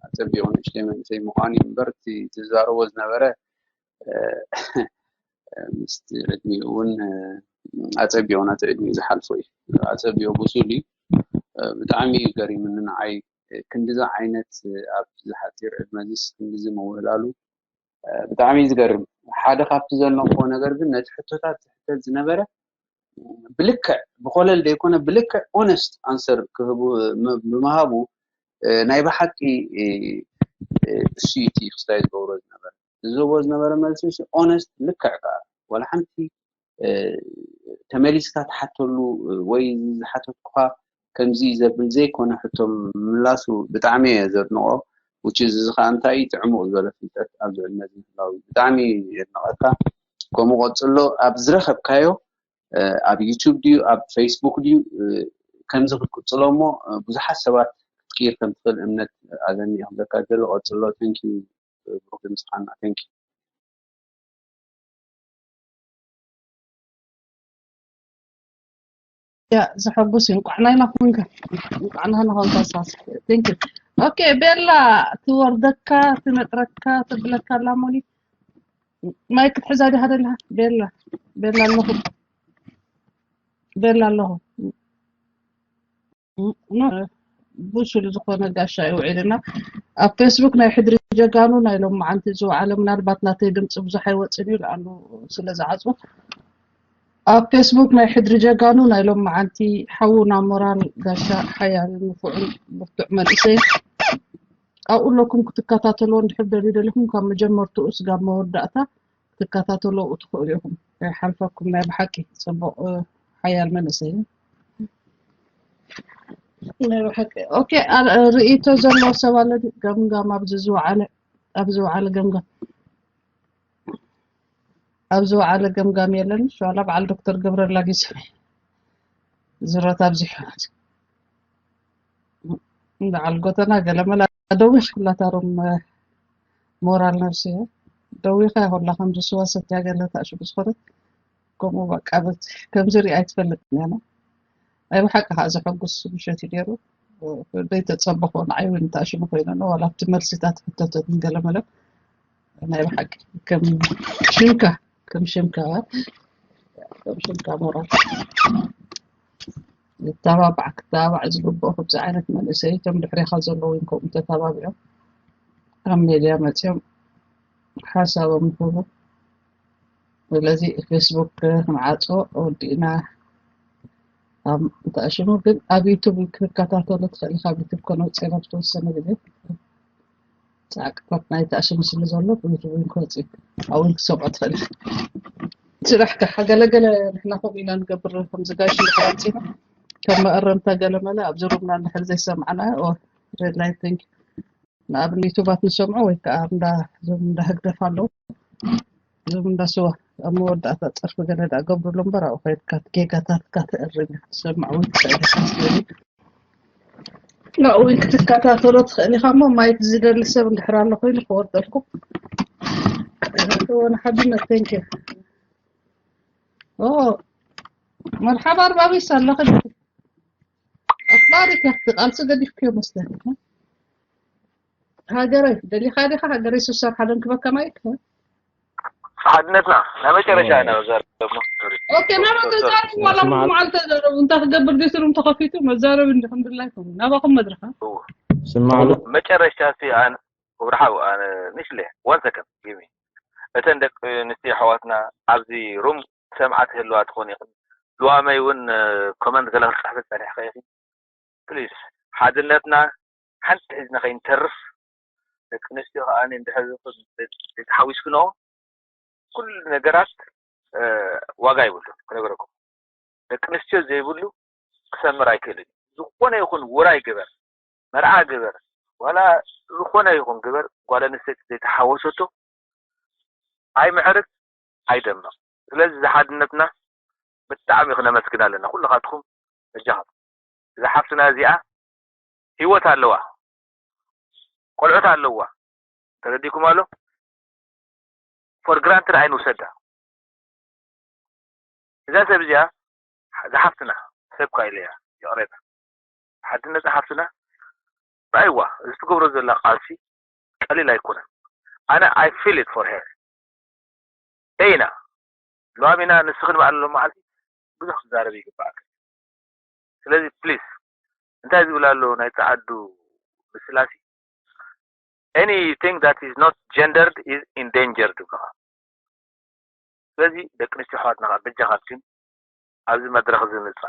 ኣፀቢቑ ንእሽተይ መንእሰይ ምዃኑ እዩ እምበር እቲ ዝዛረቦ ዝነበረ ምስቲ ዕድሚኡ እውን ኣፀቢቑ ነቲ ዕድሚኡ ዝሓልፎ እዩ። ኣፀቢቑ ብሱል እዩ። ብጣዕሚ እዩ ገሪሙኒ ንዓይ ክንድዚ ዓይነት ኣብዚ ሓፂር ዕድመ እዚስ ክንድዚ ምውህላሉ ብጣዕሚ እዩ ዝገርም። ሓደ ካብቲ ዘድነቕዎ ነገር ግን ነቲ ሕቶታት ዝሕተት ዝነበረ ብልክዕ ብኮለል ዘይኮነ ብልክዕ honest answer ክህቡ ብምሃቡ ናይ ብሓቂ እሱ እዩ እቲ ክስታይ ዝገብሮ ዝነበረ ዝህቦ ዝነበረ መልሲ እሱ honest ልክዕ ከዓ ዋላ ሓንቲ ተመሊስካ ትሓተሉ ወይ ዝሓተትኩኻ ከምዚ ዘብል ዘይኮነ ሕቶ ምላሱ ብጣዕሚ እየ ዘድንቆ which is እዚ ከዓ እንታይ ጥዕሙቕ ዝበለ ፍልጠት ኣብዚ ዕድመ እዚ ምህላው እዩ ብጣዕሚ የድንቐካ ከምኡ ቀፅሎ ኣብ ዝረኸብካዮ ኣብ ዩቱብ ድዩ ኣብ ፌስቡክ ድዩ ከምዚ ክትቅፅሎ እሞ ብዙሓት ሰባት ክትቅይር ከም ትኽእል እምነት ኣለኒ እየ ክብለካ ዘሎ ቀፅሎ thank you ብሩክ ድምፅኻና thank you ያ ዘሐጉስ እዩ እንኳዕ ናይና ኮንካ እንኳዕ ናህና ኮንካ ሳስ thank you okay ቤላ ትወርደካ ትነጥረካ ትብለካ ኣላ ሞኒ ማይክ ክትሕዛ ዲኻ ደለኻ ቤላ ቤላ ኣለኹ ቤላ ኣለኹ ብሱል ዝኾነ ጋሻ እዩ ውዒልና ኣብ ፌስቡክ ናይ ሕድሪ ጀጋኑ ናይ ሎም መዓንቲ ዝወዓለ ምናልባት ናተይ ድምፂ ብዙሕ ኣይወፅን እዩ ለኣኑ ስለ ዝዓፅወት ኣብ ፌስቡክ ናይ ሕድሪ ጀጋኑ ናይ ሎም መዓንቲ ሓውና ሞራል ጋሻ ሓያል ንፉዕን ብርቱዕ መንእሰይ ኣብኡ ኣለኩም ክትከታተልዎ እንድሕር ደልዩ ደሊኹም ካብ መጀመርትኡ ስጋብ መወዳእታ ክትከታተልዎ ትኽእሉ ኢኹም። ከይሓልፈኩም ናይ ብሓቂ ጽቡቕ ሓያል መንእሰይ እዩ። ናይ ብሓቂ ኦኬ። ርእይቶ ዘለዎ ሰብ ኣሎ ድዩ? ገምጋም ኣብዚ ዝወዓለ ኣብዚ ዝወዓለ ገምጋም ኣብዚ ዝወዓለ ገምጋም የለን። ዋላ በዓል ዶክተር ገብረላ ጊሰ ዝረት ኣብዚሑ በዓል ጎተና ገለመለ ደዊኽ ኩላታ ሮም ሞራል ነብሲ ደዊኻ ይኹላ ከምዚ ስዋ ሰትያ ገለ ታእሽጉ ዝኾነት ከምኡ በቃ በቲ ከምዚ ሪኣ ኣይትፈልጥን እያ ናይ ብሓቂ ከዓ ዘሐጉስ ምሸት እዩ ነይሩ ዘይተፀበኾ ንዓይ እውን ታእሽሙ ኮይነ ዋላ ኣብቲ መልስታት ሕተተትን ገለመለ ናይ ብሓቂ ከም ሽምካ ከም ሽምካ ከም ሽምካ ሞራል ይተባባዕ ክተባባዕ ዝግብኦ ከምዚ ዓይነት መንእሰይ እቶም ድሕሬኻ ዘለዉ እውን ከምኡ ተተባቢዖም ኣብ ሜድያ መፅኦም ሓሳቦም ይህቡ ስለዚ ፌስቡክ ክንዓፆ ወዲእና ተኣሽሙ ግን ኣብ ዩቱብ ክትከታተሎ ትኽእል ካብ ዩቱብ ከነውፅና ዝተወሰነ ግዜ ፃዕቅታት ናይ ተኣሽሙ ስለ ዘሎ ብዩቱብ እውን ክወፅእ ኣብኡ ክሰምዖ ትኽእል ስራሕ ከዓ ገለገለ ንሕና ከምኡ ኢና ንገብር ከምዚ ጋሽ ንክራምፂና ከም መእረምታ ገለመለ ኣብዚ ሩምና እንድሕር ዘይሰማዕና ሬድ ላይት ንኣብን ዩቱባት ንሰምዖ ወይ ከዓ እዞም እንዳ ህግደፍ ኣለዉ እዞም እንዳ ስዋ ኣብ መወዳእታ ፀርፊ ገለ ዳ ገብርሉ እምበር ኣብኡ ከይድካ ጌጋታትካ ተእርም ትሰምዕ እውን ትኽእል ናብኡ ክትከታተሎ ትኽእል ኢኻ እሞ ማይክ ዝደሊ ሰብ እንድሕር ኣሎ ኮይኑ ክወርደልኩም ንሓድነት ቴንኪ መርሓባ ኣርባቢስ ኣለኺ ኣኽባሪ ከፍቲ ቃልሲ ገዲፍክዮ መስለኒ ሃገረይ ደሊኻ ዲኻ ሃገረይ ስሳብ ሓደን ክበካ ማይክ ሓድነትና ናይ መጨረሻ ኢና ዘረብና ኦኬ ናበ ተዛረቡ ዋላ ሙሉ መዓልቲ ተዛረቡ እንታይ ክገብር ድዩ ስሩም ተኸፊቱ መዛረቢ እንዲ ከምድላይኩም ናባኹም መድረኻ ስማዕሉ መጨረሻ ሲ ኣነ ወብርሓው ኣነ ንሽለ one second give me እተን ደቂ ኣንስትዮ ኣሕዋትና ኣብዚ ሩም ሰምዓ ትህልዋ ትኾን ኢኽን። ልዋመይ እውን ኮመንት ገለ ክትፅሕፊ ፀኒሕኸ ኢኺ። ፕሊስ ሓድነትና ሓንቲ ሒዝና ከይንተርፍ፣ ደቂ ኣንስትዮ ከዓ እንድሕር ዘይተሓዊስክንኦ ኩሉ ነገራት ዋጋ ይብሉ ክነግረኩም። ደቂ ኣንስትዮ ዘይብሉ ክሰምር ኣይክእልን። ዝኾነ ይኹን ውራይ ግበር፣ መርዓ ግበር፣ ዋላ ዝኾነ ይኹን ግበር፣ ጓል ኣንስተይቲ ዘይተሓወሰቶ ኣይምዕርግ ኣይደምቕ። ስለዚ እዚ ሓድነትና ብጣዕሚ ክነመስግን ኣለና። ኩልኻትኩም በጃኹም፣ እዛ ሓፍትና እዚኣ ህይወት ኣለዋ፣ ቆልዑት ኣለዋ። ተረዲኩም ኣሎ? ፎር ግራንትድ ኣይንውሰዳ። እዛ ሰብ እዚኣ ዝሓፍትና ሰብ ኳ ኢለያ ይቕሬታ። ሓድነት ሓፍትና ራይዋ እዚ ትገብሮ ዘላ ቃልሲ ቀሊል ኣይኮነን። ኣነ I feel it for her። ዴና ሎሚና ንስኽን በዓል ሎ መዓልቲ ብዙሕ ክዛረብ ይግባኣክ። ስለዚ ፕሊስ እንታይ ዝብል ኣሎ ናይ ፃዓዱ ምስላሲ፣ anything that is not gendered is endangered ይብልኻ። ስለዚ ደቂ ኣንስትዮ ኣሕዋትና ከዓ በጃኻትክን ኣብዚ መድረኽ እዚ ምፃ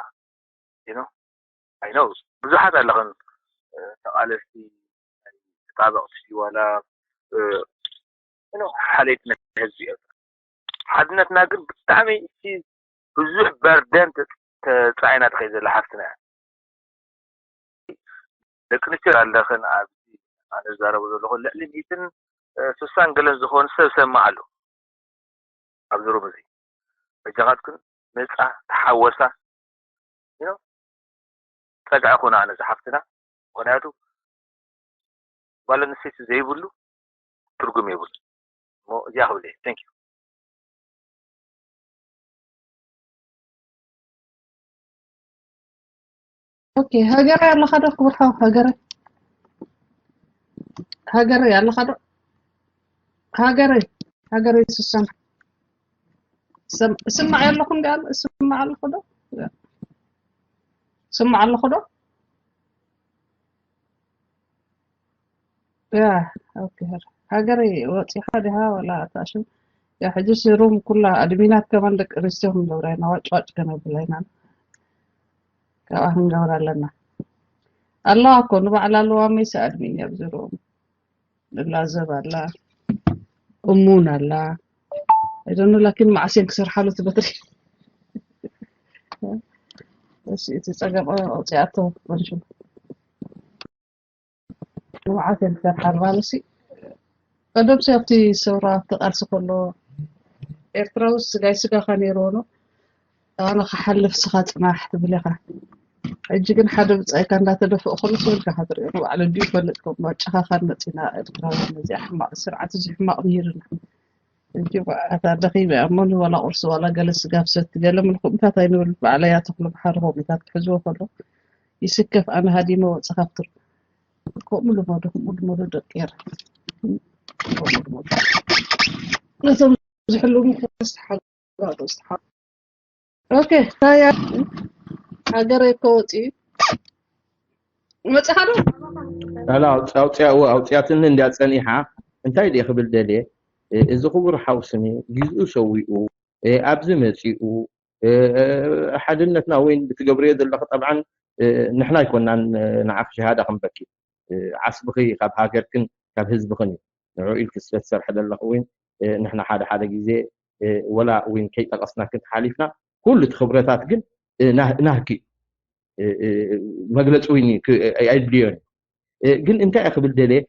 you know I know ብዙሓት ኣለኽን ተቃለስቲ ተጣበቕቲ ዋላ ሓለይቲ ናይ ህዝቢ እዮም። ሓድነትና ግን ብጣዕሚ እቲ ብዙሕ በርደን ተፃዒና ትኸይ ዘላ ሓፍትና እያ። ደቂ ኣንስትዮ ኣለኽን ኣብዚ ኣነ ዝዛረቡ ዘለኹ ልዕሊ ሚእትን ስሳን ገለን ዝኾኑ ሰብ ሰማዕ ኣሎ ኣብዚ ሩም እዚ። በጃኻትክን መፃ ተሓወሳ ፀግዐ ኮነ ኣነ ዝሓፍትና ምክንያቱ ጓል ኣንስተይቲ ዘይብሉ ትርጉም የብሉ። እሞ እዚኣ ክብል እየ። Thank you። ኦኬ ሃገረይ ኣለኻ ዶ ክቡር ሓው? ሃገረይ ሃገረይ ኣለኻ ዶ? ሃገረይ ሃገረይ ስሰም ስማዕ ኣለኹ እንዲ ኣለ ስማዕ ኣለኹ ዶ? ስማዕ ኣለኹ ዶ? ያ ኦኬ ሃገረይ ወፂኻ ዲኻ ወላ ኣታሽም ያ ሕጂ ሩም ኩላ ኣድሚናት ከማን ደቂ ኣንስትዮ ክንገብራ ኢና ዋጭ ዋጭ ከነብላ ኢና ካብኣ ክንገብራ ኣለና ኣለዋ እኮ ንባዕላ ኣለዋ መይሳ ኣድሚን እያ ኣብዚ ሩም ላዘብ ኣላ እሙን ኣላ ኣይደኑ ላኪን መዓስየን ክሰርሓሉ ትበትሪ እሺ እቲ ፀገም ኣውፅኣቶ በልሹ ንብዓት እየን ክሰርሓ ኣለዋ ንሲ ቀደም ሲ ኣብቲ ሰውራ ኣብቲ ቃልሲ ከሎ ኤርትራ ውስጥ ስጋይ ስጋኻ ነይርዎ ነው ኣነ ክሓልፍ ስኻ ፅናሕ ትብል ኢኻ ሕጂ ግን ሓደ ብፃይካ እንዳተደፍኦ ከሎ ሰው ኢልካ ክትሪኦ ንባዕሉ እንዲ ይፈልጥ ከም ጨኻኻን መፂና ኤርትራውያን ነዚኣ ሕማቕ ስርዓት እዚ ሕማቕ ምሂርና ሕጂ ኣታ ደኺበ እሞ ንዋላ ቁርሲ ዋላ ገለ ስጋ ብሰቲ ገለ ምልኩምታት ኣይንብል ባዕለይ ኣተኽሉ ባሕሪ ከምኡታት ክሕዝዎ ከሎ ይስከፍ ኣነ ሃዲመ ወፀ ካብትር ከምኡ ልመዱ ከምኡ ልመዱ ደቂ ኤረ ነቶም ዝሕልውኒ ኦኬ ታያ ሃገረይ እኮ ወፂኡ መፅሓ ዶ ላ ኣውፅያትኒ እንዲያ ፀኒሓ እንታይ ድየ ክብል ደልየ እዚ ክቡር ሓውስኒ ግዝኡ ሰዊኡ ኣብዚ መፂኡ ሓድነትና ወይ ብትገብርዮ ዘለኺ ጠብዓን ንሕና ኣይኮናን ንዓኺ ሸሃዳ ክንበኪ ዓስብኺ ካብ ሃገርክን ካብ ህዝብኽን እዩ ንዑ ኢልኪ ስለ ትሰርሐ ዘለኺ እውን ንሕና ሓደ ሓደ ግዜ ወላ እውን ከይጠቀስናክን ተሓሊፍና ኩሉ እቲ ክብረታት ግን ናህኪ መግለፂ እውን ኣየድልዮን ግን እንታይ ክብል ደልየ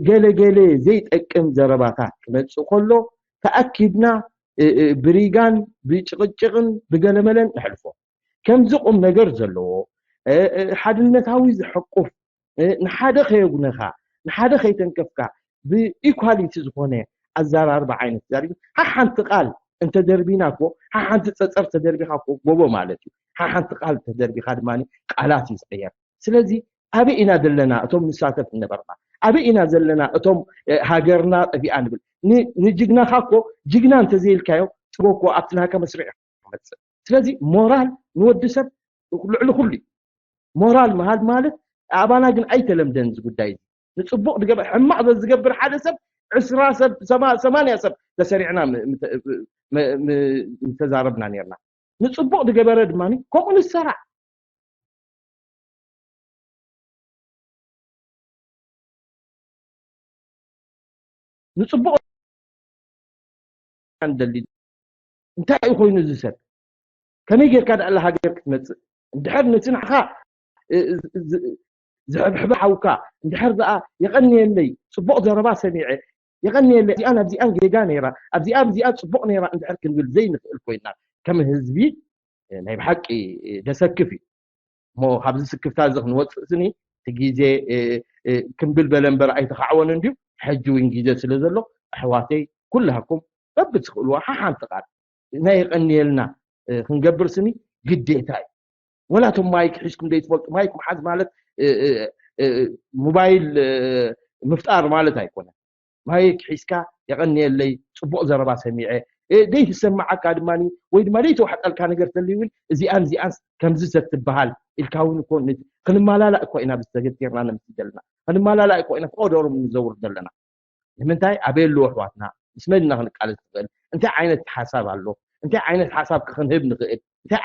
ገለ ገለ ዘይጠቅም ዘረባታት ክመፅእ ከሎ ተኣኪብና ብሪጋን ብጭቅጭቅን ብገለመለን ነሕልፎ ከምዚ ቁም ነገር ዘለዎ ሓድነታዊ ዝሕቁፍ ንሓደ ከየጉነኻ ንሓደ ከይተንከፍካ ብኢኳሊቲ ዝኾነ ኣዘራርባ ዓይነት ዛሪብ ሓሓንቲ ቃል እንተደርቢና እኮ ሓሓንቲ ፀፀር ተደርቢኻ እኮ ጎቦ ማለት እዩ ሓሓንቲ ቃል ተደርቢኻ ድማ ቃላት እዩ ዝቀየር ስለዚ ኣበይ ኢና ዘለና እቶም ንሳተፍ እነበርና ኣበይ ኢና ዘለና እቶም ሃገርና ጠፊኣ ንብል ንጅግናኻ እኮ ጅግና እንተዘይልካዮ ጥበ እኮ ኣብቲ ናካ መስርዕ ክመፅእ ስለዚ ሞራል ንወዲ ሰብ ልዕሊ ኩሉ ሞራል ምሃብ ማለት ኣባና ግን ኣይተለምደን እዚ ጉዳይ እዚ ንፅቡቅ ዝገበ ሕማቅ ዘዝገብር ሓደ ሰብ ዕስራ ሰብ ሰማንያ ሰብ ተሰሪዕና ምተዛረብና ነርና። ንፅቡቕ ዝገበረ ድማ ከምኡ ንሰራዕ። ንፅቡቕ ንደሊ። እንታይ እዩ ኮይኑ እዚ ሰብ? ከመይ ጌርካ ደኣ ሃገር ክትመፅእ? እንድሕር ነቲ ንዓኻ ዝሕብሕበ ሓውካ እንድሕር ደኣ የቐንየለይ፣ ፅቡቕ ዘረባ ሰሚዐ፣ የቐንየለይ፣ ኣብዚኣን ኣብዚኣን ጌጋ ነይራ፣ ኣብዚኣ ኣብዚኣ ፅቡቕ ነይራ እንድሕር ክንብል ዘይንኽእል ኮይና ከም ህዝቢ ናይ ብሓቂ ደሰክፍ እዩ። እሞ ካብዚ ስክፍታ እዚ ክንወፅእ ስኒ እቲ ግዜ ክምብል በለ እምበር ኣይተኻዕወን እንድዩ። ሕጂ እውን ግዜ ስለ ዘሎ ኣሕዋተይ ኩላኩም በብትኽእልዋ ሓሓንቲ ቃል ናይ የቐንየልና ክንገብር ስኒ ግዴታ እዩ። ወላ እቶም ማይክ ሒዝኩም ዘይትፈልጡ ማይክ መሓዝ ማለት ሞባይል ምፍጣር ማለት ኣይኮነን። ማይክ ሒዝካ የቐንየለይ፣ ፅቡቕ ዘረባ ሰሚዐ፣ ደይትሰማዓካ ድማ ወይ ድማ ደይተዋሕጠልካ ነገር ተልዩ እውን እዚኣን እዚኣን ከምዚ ዘትበሃል ኢልካ እውን እኮ ክንማላላእ እኮ ኢና ብዝተገቲርና ነምሲ ዘለና። ክንማላላእ እኮ ኢና ፈቐዶሮም ንዘውር ዘለና። ንምንታይ ኣበይ ኣለዉ ኣሕዋትና? ምስ መን ኢና ክንቃለስ ንኽእል? እንታይ ዓይነት ሓሳብ ኣሎ? እንታይ ዓይነት ሓሳብ ክንህብ ንኽእል? እንታይ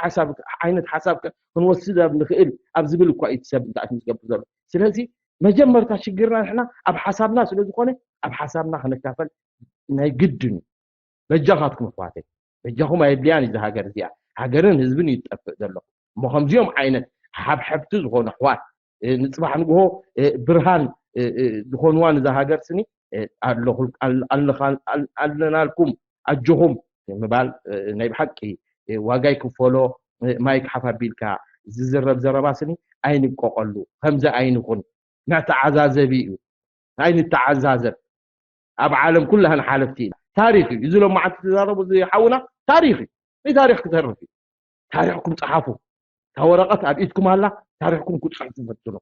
ዓይነት ሓሳብ ክንወስድ ኣብ ንኽእል ኣብ ዝብል እኳ እዩ ሰብ እንተኣት ዝገብር ዘሎ። ስለዚ መጀመርታ ሽግርና ንሕና ኣብ ሓሳብና ስለ ዝኾነ ኣብ ሓሳብና ክንካፈል ናይ ግድን እዩ። በጃኻትኩም ኣሕዋተይ፣ በጃኹም ኣየድልያን እዩ ሃገር እዚኣ። ሃገርን ህዝብን እዩ ዝጠፍእ ዘሎ። እሞ ከምዚኦም ዓይነት ሓብሐብቲ ዝኾኑ ኣሕዋት ንፅባሕ ንግሆ ብርሃን ዝኾንዋ ንዛ ሃገር ስኒ ኣለናልኩም ኣጆኹም ምባል ናይ ብሓቂ ዋጋ ይክፈሎ። ማይክ ሓፍ ኣቢልካ ዝዝረብ ዘረባ ስኒ ኣይንቆቀሉ። ከምዚ ኣይንኹን። መተዓዛዘቢ እዩ። ኣይንተዓዛዘብ። ኣብ ዓለም ኩላህን ሓለፍቲ ኢና። ታሪኽ እዩ እዚ። ሎማዓንቲ ትዛረቡ እዚ ሓውና ታሪኽ እዩ። ናይ ታሪኽ ክተርፍ እዩ። ታሪኽኩም ፀሓፉ። እታ ወረቐት ኣብ ኢድኩም ኣላ። ታሪኽኩም ክትፅሕፉ ፈትኑ።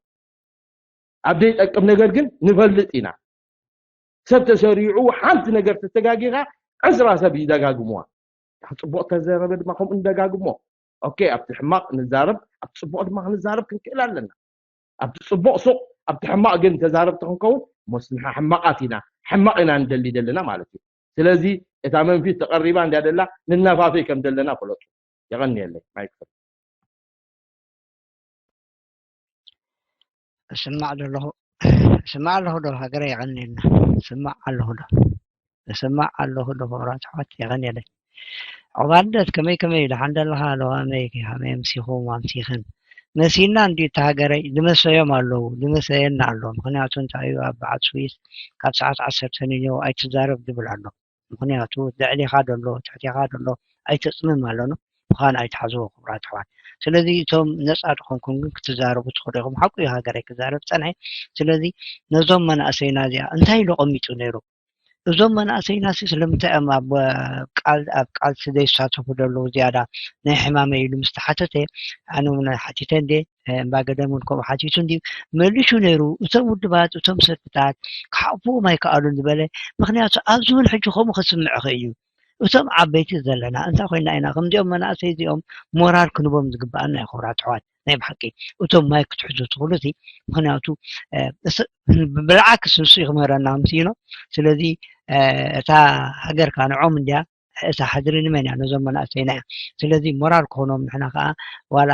ኣብ ዘይጠቅም ነገር ግን ንፈልጥ ኢና። ሰብ ተሰሪዑ ሓንቲ ነገር ተተጋጊኻ ዕስራ ሰብ ይደጋግሙዋ። ካብ ፅቡቕ ተዘረበ ድማ ከምኡ ንደጋግሞ። ኦኬ፣ ኣብቲ ሕማቕ ንዛረብ፣ ኣብቲ ፅቡቕ ድማ ክንዛረብ ክንክእል ኣለና። ኣብቲ ፅቡቕ ሱቕ፣ ኣብቲ ሕማቕ ግን ተዛረብቲ ክንከውን ሞስ ንሕና ሕማቓት ኢና፣ ሕማቕ ኢና ንደሊ ዘለና ማለት እዩ። ስለዚ እታ መንፊት ተቐሪባ እንድያ ደላ ንናፋፈይ ከም ዘለና ፈለጡ። የቐንየለይ ማይክ። እስማዕ ዘለኹ እስማዕ ኣለኹ ዶ ሃገረ የቐንየልና። እስማዕ ኣለኹ ዶ እስማዕ ኣለኹ ዶ ክቡራት ኣሕዋት የቐንየለይ። ዑባደት ከመይ ከመይ ደሓን ደለኻ ለዋመይ ከመይ ኣምሲኹም ኣምሲኽን መሲና እንዲ ተሃገረይ ዝመሰዮም ኣለዉ ዝመሰየና ኣሎ። ምኽንያቱ እንታይ እዩ ኣብ በዓል ስዊስ ካብ ሰዓት ዓሰርተ ንዮ ኣይትዛረብ ዝብል ኣሎ። ምኽንያቱ ልዕሌኻ ደሎ ትሕቴኻ ደሎ ኣይተፅምም ኣለኑ ምዃን ኣይትሓዝዎ ክቡራት ኣሕዋት። ስለዚ እቶም ነፃ ድኾንኩም ግን ክትዛረቡ ትኽእሉ ኢኹም። ሓቁ እዩ ሃገረይ ክዛረብ ፀንሐ። ስለዚ ነዞም መናእሰይና እዚኣ እንታይ ኢሉ ቀሚጡ ነይሩ? እዞም መናእሰይና ሲ ስለምንታይ እዮም ኣብ ቃል ኣብ ቃልሲ ዘይሳተፉ ዘለዉ ዝያዳ ናይ ሕማመይ ኢሉ ምስ ተሓተተ ኣነ እውን ሓቲተ እንዴ እምባገደም እውን ከምኡ ሓቲቱ እንዲ መሊሹ ነይሩ እቶም ውድባት እቶም ሰልፍታት ክሓቁፍዎም ኣይከኣሉን ዝበለ ምክንያቱ ኣብዚ እውን ሕጂ ከምኡ ክስምዕኸ እዩ እቶም ዓበይቲ ዘለና እንታይ ኮይና ኢና ከምዚኦም መናእሰይ እዚኦም ሞራል ክንቦም ዝግባኣና እዩ ክብራት ኣሕዋት ናይ ብሓቂ እቶም ማይ ክትሕዙ ትኽእሉ እቲ ምክንያቱ ብልዓክስ ንሱ እዩ ክምህረና ምስ ኢኖ ስለዚ እታ ሃገርካ ንዖም እንድያ እታ ሕድሪ ንመን እያ ነዞም መናእሰይና እያ ስለዚ ሞራል ክኾኖም ንሕና ከዓ ዋላ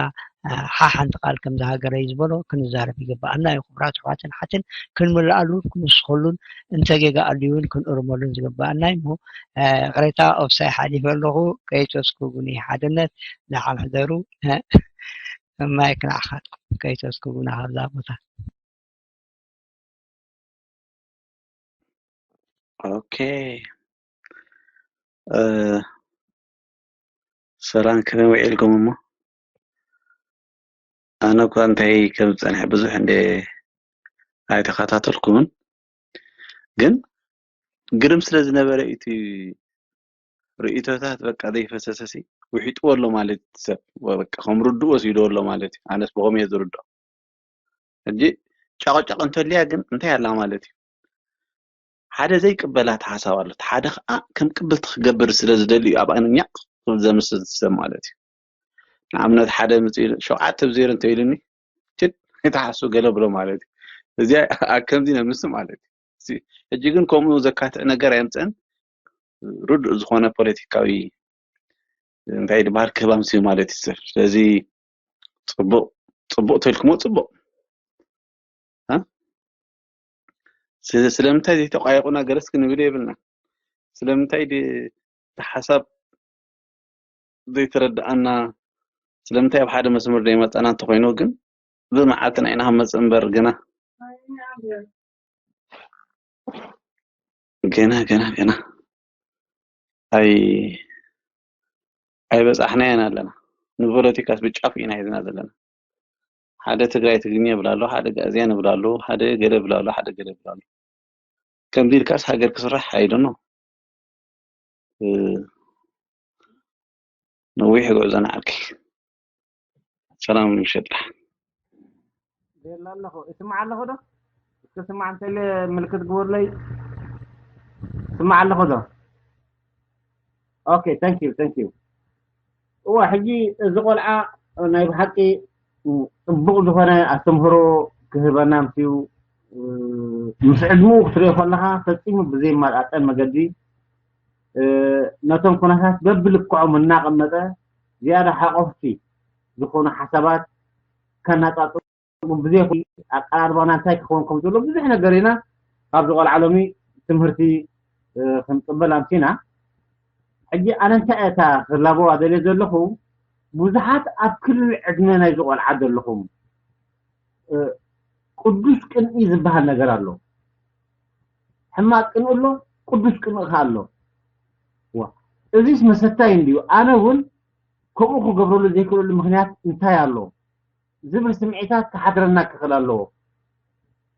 ሓሓንቲ ቃል ከምዚ ሃገረይ ዝበሎ ክንዛረብ ይግባኣና እዩ ክቡራት ኣሕዋትን ሓትን ክንምልኣሉን ክንውስኸሉን እንተ ጌጋ ኣልዩ እውን ክንእርመሉን ዝግባኣና እዩ እሞ ቅሬታ ኦፍሳይ ሓሊፈ ኣለኹ ከይተስኩጉኒ ሓድነት ደሓን ሕደሩ ማይክ ንዓኻትኩም ከይተስኩጉና ካብዛ ቦታ ኦኬ ሰላም ከመይ ውዒልኩም እሞ ኣነ እኳ እንታይ ከም ዝፀንሐ ብዙሕ እንደ ኣይተኸታተልኩምን ግን ግርም ስለ ዝነበረ እቲ ርእቶታት በቃ ዘይፈሰሰሲ ውሒጥዎ ኣሎ ማለት ሰብ በቃ ከም ርድኡ ወሲድዎ ኣሎ ማለት እዩ ኣነስ ብኸም እየ ዝርድኦ ሕጂ ጨቐጨቕ እንተልያ ግን እንታይ ኣላ ማለት እዩ ሓደ ዘይቅበላት ሓሳብ ኣሎ ሓደ ከዓ ከም ቅብልቲ ክገብር ስለ ዝደሊ እዩ ኣብ ኣንኛቕ ዘምስል ሰብ ማለት እዩ ንኣብነት ሓደ ምፅእ ሸውዓተ ብዜሮ እንተኢሉኒ ችድ የተሓሱ ገለ ብሎ ማለት እዩ እዚኣ ኣብ ከምዚ ነምስ ማለት እዩ ሕጂ ግን ከምኡ ዘካትዕ ነገር ኣየምፅእን። ርዱእ ዝኾነ ፖለቲካዊ እንታይ ድበሃል ክህብ ኣምስዩ ማለት እዩ። ስለዚ ፅቡቕ ፅቡቕ ተልክሞ ፅቡቕ ስለምንታይ ዘይተቋየቑና ገለስ ክንብል የብልና። ስለምንታይ ሓሳብ ዘይተረድኣና፣ ስለምንታይ ኣብ ሓደ መስመር ዘይመፃና እንተኮይኑ ግን ብመዓልትና ኢና መፅእ እምበር ግና ገና ገና ገና ኣይ ኣይበፃሕናያን ኣለና። ንፖለቲካስ ብጫፍ ኢና ሒዝና ዘለና። ሓደ ትግራይ ትግርኛ ይብላ ኣሎ፣ ሓደ ጋእዝያን ይብላ ኣሎ፣ ሓደ ገለ ይብላ ኣሎ፣ ሓደ ገለ ይብላ ኣሎ። ከምዚ ኢልካስ ሃገር ክስራሕ ኣይደኖ። ነዊሕ ጉዕዞ ንዓኪ። ሰላም ምሸት። ደላ ኣለኹ። እስማዕ ኣለኹ ዶ? እስከ ስማዕ እንተለ ምልክት ግበርለይ። ስማዕ ኣለኹ ዶ? Okay, thank you, thank you. እዋ ሕጂ እዚ ቆልዓ ናይ ብሓቂ ፅቡቕ ዝኾነ ኣስተምህሮ ክህበና ምፅኡ። ምስ ዕድምኡ ክትሪኦ ከለኻ ፈፂሙ ብዘይማጣጠን መገዲ ነቶም ኩነታት በብልክዖም እናቐመጠ ዝያዳ ሓቆፍቲ ዝኾኑ ሓሳባት ከናፃፅሩ ብዘይ ኣቀራርባና እንታይ ክኸውን ከም ዘሎ ብዙሕ ነገር ኢና ካብዚ ቆልዓ ሎሚ ትምህርቲ ክንቅበል ኣምሲና። ሕጂ ኣነ እንታይ እታ ክላበዋ ደልየ ዘለኹ ብዙሓት ኣብ ክልል ዕድመ ናይዚ ቆልዓ ዘለኹም ቅዱስ ቅንኢ ዝበሃል ነገር ኣሎ። ሕማቅ ቅንኢ ኣሎ፣ ቅዱስ ቅንኢ ከ ኣሎ። እዚስ መሰታይ እንድዩ። ኣነ እውን ከምኡ ክገብረሉ ዘይክእለሉ ምክንያት እንታይ ኣሎ ዝብል ስምዒታት ክሓድረና ክኽእል ኣለዎ።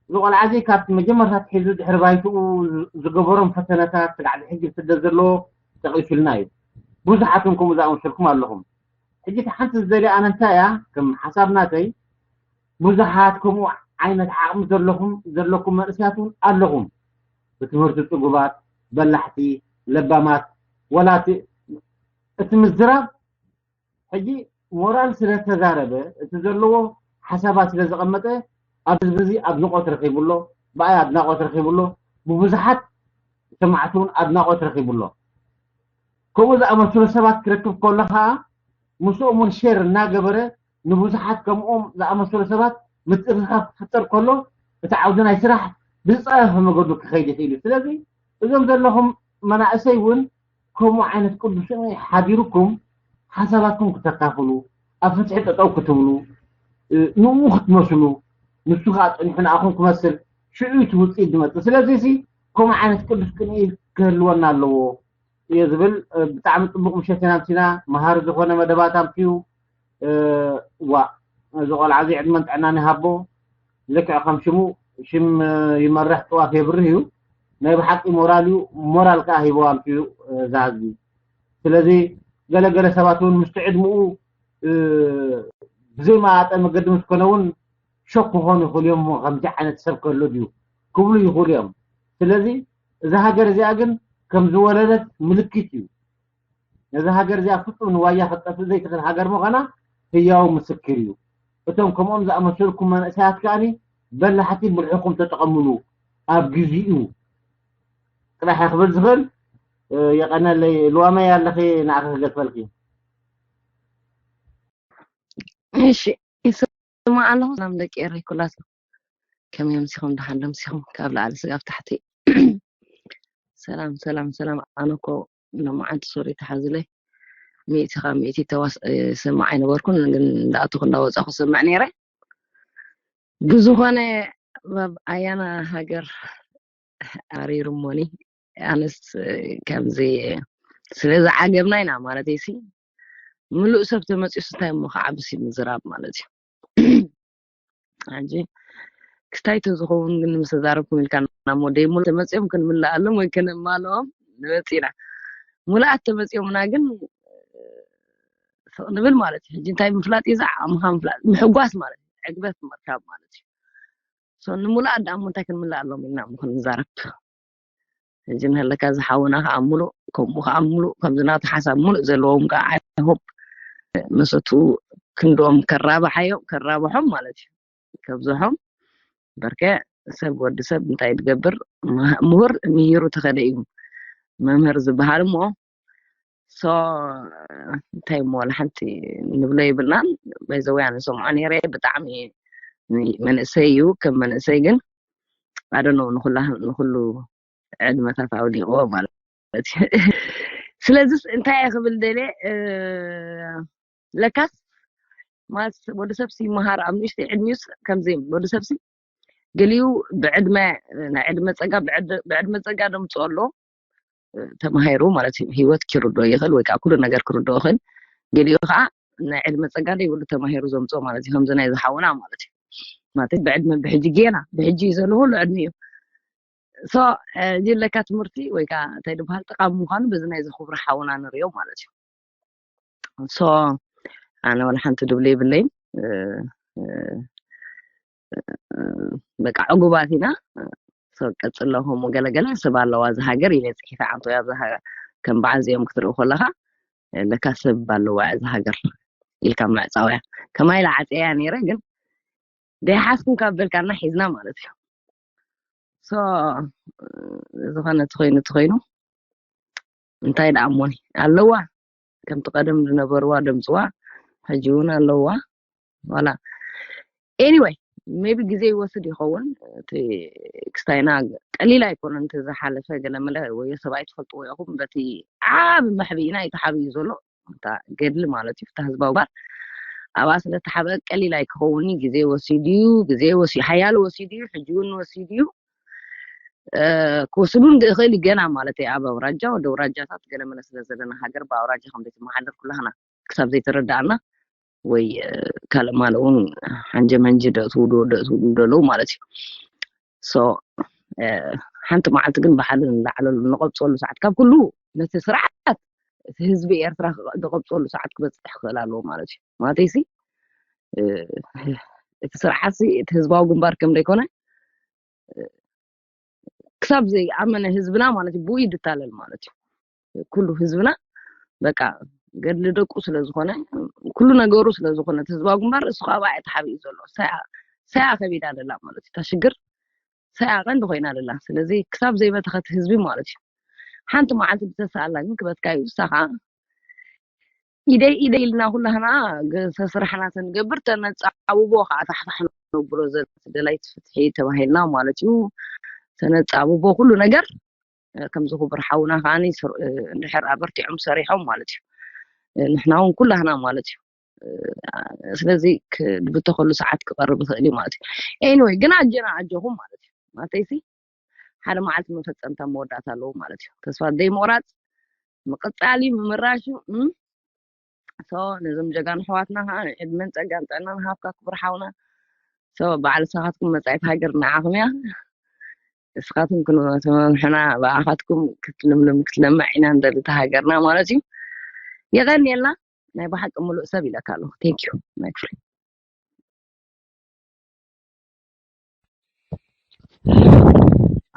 እዚ ቆልዓ እዚ ካብቲ መጀመርታ ትሒዙ ድሕሪ ባይትኡ ዝገበሮም ፈተነታት ስጋዕ ሕጂ ስደት ዘለዎ ጠቒሱልና እዩ። ብዙሓት እውን ከምኡ ዝኣመሰልኩም ኣለኹም። ሕጂ እቲ ሓንቲ ዝደልያ ኣነ እንታይ እያ ከም ሓሳብ ናተይ ብዙሓት ከምኡ ዓይነት ዓቕሚ ዘለኹም ዘለኩም መንእሰያት እውን ኣለኹም። ብትምህርቲ ፅጉባት፣ በላሕቲ፣ ለባማት፣ ወላ እቲ ምዝራብ ሕጂ ሞራል ስለተዛረበ እቲ ዘለዎ ሓሳባት ስለዘቐመጠ ኣብ ህዝቢ እዚ ኣድንቖት ረኺቡ ኣሎ፣ ብኣይ ኣድናቖት ረኺቡ ኣሎ፣ ብብዙሓት ሰማዕቲ እውን ኣድናቖት ረኺቡ ኣሎ። ከምኡ ዝኣመሰሉ ሰባት ክረክብ ከሎ ከዓ ምስኦም እውን ሼር እናገበረ ንብዙሓት ከምኦም ዝኣመሰሉ ሰባት ምትእኽኻብ ክፍጠር ከሎ እቲ ዓውዲ ናይ ስራሕ ብዝፀረፈ መገዱ ክኸይድ ይኽእል እዩ። ስለዚ እዞም ዘለኹም መናእሰይ እውን ከምኡ ዓይነት ቅዱስ ሓዲሩኩም ሓሳባትኩም ክተካፍሉ ኣብ ፍትሒ ጠጠው ክትብሉ ንኡ ክትመስሉ ንሱ ከዓ ፀኒሑ ንኣኹም ክመስል ሽዑ እቲ ውፅኢት ዝመፅእ። ስለዚ ሲ ከምኡ ዓይነት ቅዱስ ቅንኢ ክህልወና ኣለዎ እየ ዝብል። ብጣዕሚ ፅቡቅ ምሸት ኢና ኣምሲና። መሃሪ ዝኾነ መደባት ኣምስዩ። ዋ እዚ ቆልዓ እዚ ዕድመን ጥዕናን ይሃቦ። ልክዕ ከም ሽሙ ሽም ይመርሕ ጥዋፍ የብርህ እዩ። ናይ ብሓቂ ሞራል እዩ። ሞራል ከዓ ሂቦ ኣምስዩ እዛ ህዝቢ። ስለዚ ገለገለ ሰባት እውን ምስቲ ዕድምኡ ብዘይመጣጠን መገዲ ምስ ኮነ እውን ሸክ ክኾኑ ይኽእሉ እዮም። እሞ ከምዚ ዓይነት ሰብ ከሎ ድዩ ክብሉ ይኽእሉ እዮም። ስለዚ እዛ ሃገር እዚኣ ግን ከም ዝወለደት ምልክት እዩ። ነዛ ሃገር እዚኣ ፍጹም ንዋያ ክትጠፍእ ዘይትኽእል ሃገር ምዃና ህያው ምስክር እዩ። እቶም ከምኦም ዝኣመሰልኩም መንእሰያት ከኣኒ በላሕቲ ብልሕኹም ተጠቐምሉ ኣብ ግዜኡ ጥራሕ ክብል ዝኽእል። የቐነለይ። ልዋመይ ኣለኺ ንኣኺ ክገድፈልኪ። እሺ ይስማዕ ኣለኹ። ሰላም ደቂ ኤረይ ኩላትኩም ከመይ ኣምሲኹም? ደሓን ዶ ኣምሲኹም? ካብ ላዕሊ ስጋብ ታሕቲ ሰላም ሰላም ሰላም። ኣነ እኮ ሎማዓንቲ ሶሪ ተሓዝለይ ሚእቲ ካብ ሚእቲ ተዋስ ይሰማዕ ኣይነበርኩን፣ ግን እንዳኣተኹ እንዳወፃኹ ሰምዕ ነይረ። ብዝኾነ ኣብ ኣያና ሃገር ኣሪሩ እሞኒ ኣነስ ከምዚ ስለ ዝዓገብና ኢና ማለት እዩ። ምሉእ ሰብ ተመፂኡስ እንታይ እሞ ክዓብስ እዩ ምዝራብ ማለት እዩ። ሕጂ ክስታይ ተዝኸውን ግን ምስ ተዛረብኩም ኢልካ ናሞ ደይሙሉ ተመፂኦም ክንምልኣሎም ወይ ከነማልኦም ንመፂና። ሙሉኣት ተመፂኦምና ግን ስቕ ንብል ማለት እዩ። ሕጂ እንታይ ምፍላጥ እዩ? ዝዓቕምኻ ምፍላጥ ምሕጓስ ማለት እዩ። ዕግበት ምርካብ ማለት እዩ። ሶ ንሙሉኣት ደኣ እሞ እንታይ ክንምልኣሎም ኢልና እሞ ክንዛረብ። ሕጂ ንህለካ ዝሓውና ከዓ ሙሉእ ከምኡ ከዓ ሙሉእ ከምዚ ናቱ ሓሳብ ሙሉእ ዘለዎም ከዓ ኣይሆፕ መሰቱ ክንድኦም ከራብሓዮም ከራብሖም ማለት እዩ። ከብዝሖም በርከ ሰብ፣ ወዲ ሰብ እንታይ ዝገብር፣ ምህ- ምሁር ምሂሩ ተኸደ እዩ መምህር ዝበሃል እሞ። ሶ እንታይ እሞ፣ ወላ ሓንቲ ንብሎ የብልናን። በዘወያ ንሰምዖ ነይረ። ብጣዕሚ መንእሰይ እዩ። ከም መንእሰይ ግን ኣደነው ንኩላ ንኩሉ ዕድመታት ኣውሊቕዎ ማለት እዩ። ስለዚስ እንታይ እየ ክብል ደልየ፣ ለካስ ማለት ወዲ ሰብሲ ይመሃር ኣብ ንእሽተይ ዕድሚኡስ ከምዚ ወዲ ሰብሲ ገሊኡ ብዕድመ፣ ናይ ዕድመ ፀጋ፣ ብዕድ- ብዕድመ ፀጋ ደምፅኦ ኣሎ። ተማሂሩ ማለት እዩ። ህይወት ክርዶ ይኽእል ወይ ከዓ ኩሉ ነገር ክርዶ ይኽእል። ገሊኡ ከዓ ናይ ዕድመ ፀጋ ደይብሉ ተማሂሩ ዘምፅኦ ማለት እዩ። ከምዚ ናይ ዝሓውና ማለት እዩ። ማለት ብዕድመ ብሕጂ ጌና ብሕጂ እዩ ዘሎ፣ ኩሉ ዕድሚ እዩ። ሶ እዚ ለካ ትምህርቲ ወይ ከዓ እንታይ ዝበሃል ጠቃሚ ምኳኑ በዚ ናይዚ ክቡር ሓውና ንሪኦ ማለት እዩ። ሶ ኣነ ወላ ሓንቲ ድብሎ የብለይን። በቃ ዕጉባት ኢና። ሶ ቀፅሎ ከምኡ ገለገለ ሰብ ኣለዋ እዛ ሃገር ኢለ ፅሒፈ። ዓንቶ ኣብዛ ሃገር ከም በዓል እዚኦም ክትርኢ ከለካ ለካ ሰብ ኣለዋ እዛ ሃገር ኢልካ ምዕፃውያ። ከማይ ኢለ ዓፅያ ነይረ ግን ደይሓዝኩም ካብ በልካና ሒዝና ማለት እዩ። ሶ ዝኾነ ተኾይኑ ተኾይኑ እንታይ ደኣ እሞኒ ኣለዋ፣ ከምቲ ቀደም ዝነበርዋ ደምፅዋ ሕጂ እውን ኣለዋ። ዋላ anyway maybe ግዜ ይወስድ ይኸውን። እቲ ክስታይና ቀሊል ኣይኮነን። እቲ ዝሓለፈ ገለመለ ወይ ሰብኣይ ትፈልጥዎ ኢኹም። በቲ ዓቢ መሕብኢና እዩ ተሓቢኡ ዘሎ። እታ ገድሊ ማለት እዩ። እታ ህዝባዊ ግንባር ኣብኣ ስለ ተሓበአ ቀሊል ኣይክኸውን እዩ። ግዜ ወሲዱ እዩ። ግዜ ወሲ ሓያሎ ወሲዱ እዩ። ሕጂ እውን ወሲዱ እዩ። ክወስድ እውን ይኽእል እዩ ገና ማለት እዩ። ኣብ ኣውራጃ ወደ ኣውራጃታት ገለመለ ስለ ዘለና ሃገር ብኣውራጃ ከም ዘይትመሓደር ኩላህና ክሳብ ዘይተረዳእና ወይ ካልእ ማለ እውን ሓንጀ መንጂ ደእትዉ ደእትዉ ደለዉ ማለት እዩ። ሶ ሓንቲ መዓልቲ ግን ብሓደ ንላዕለሉ ንቐብፀሉ ሰዓት ካብ ኩሉ ነቲ ስርዓት እቲ ህዝቢ ኤርትራ ዝቐብፀሉ ሰዓት ክበፅሕ ክኽእል ኣለዎ ማለት እዩ። ማለተይሲ እቲ ስርዓትሲ እቲ ህዝባዊ ግንባር ከም ዘይኮነ ክሳብ ዘይኣመነ ህዝብና ማለት እዩ ብኡ ይድታለል ማለት እዩ። ኩሉ ህዝብና በቃ ገድሊ ደቁ ስለ ዝኾነ ኩሉ ነገሩ ስለ ዝኾነ እቲ ህዝባዊ ግንባር እሱ ካብ ኣየ ተሓቢኡ ዘሎ ሳያ ከቢዳ ደላ ማለት እዩ። እታ ሽግር ሳያ ቀንዲ ኮይና ደላ። ስለዚ ክሳብ ዘይበተኸት ህዝቢ ማለት እዩ ሓንቲ መዓልቲ ብተሰኣላ ግን ክበትካ እዩ። እሳ ከዓ ኢደይ ኢደይ ኢልና ኩላህና ገሰ ስራሕና ተንገብር ተነፃብቦ ከዓ ታሕታሕ ነብሎ ዘ ደላይቲ ፍትሒ ተባሂልና ማለት እዩ። ተነፃብቦ ኩሉ ነገር ከምዚ ክቡር ሓውና ከዓ እንድሕር ኣበርቲዖም ሰሪሖም ማለት እዩ ንሕና እውን ኩላህና ማለት እዩ። ስለዚ ክድብተኸሉ ሰዓት ክቐርብ ይኽእል እዩ ማለት እዩ። Anyway ግን ኣጀና ኣጆኹም ማለት እዩ። ማለተይሲ ሓደ መዓልቲ መፈፀምታ መወዳእታ ኣለዎ ማለት እዩ። ተስፋ ዘይምቑራፅ ምቕፃል እዩ ምምራሹ። ሶ ነዞም ጀጋኑ ኣሕዋትና ከዓ ዕድመን ፀጋን ጥዕናን ሃብካ ክቡር ሓውና። ሶ በዓል ንስኻትኩም መፃኢት ሃገር ንዓኹም እያ። ንስኻትኩም ክንሕና ብኣኻትኩም ክትልምልም ክትለምዕ ኢና ንደሊ እታ ሃገርና ማለት እዩ። የቐንየልና። ናይ ብሓቂ ሙሉእ ሰብ ኢለካ ኣለኹ። Thank you my friend።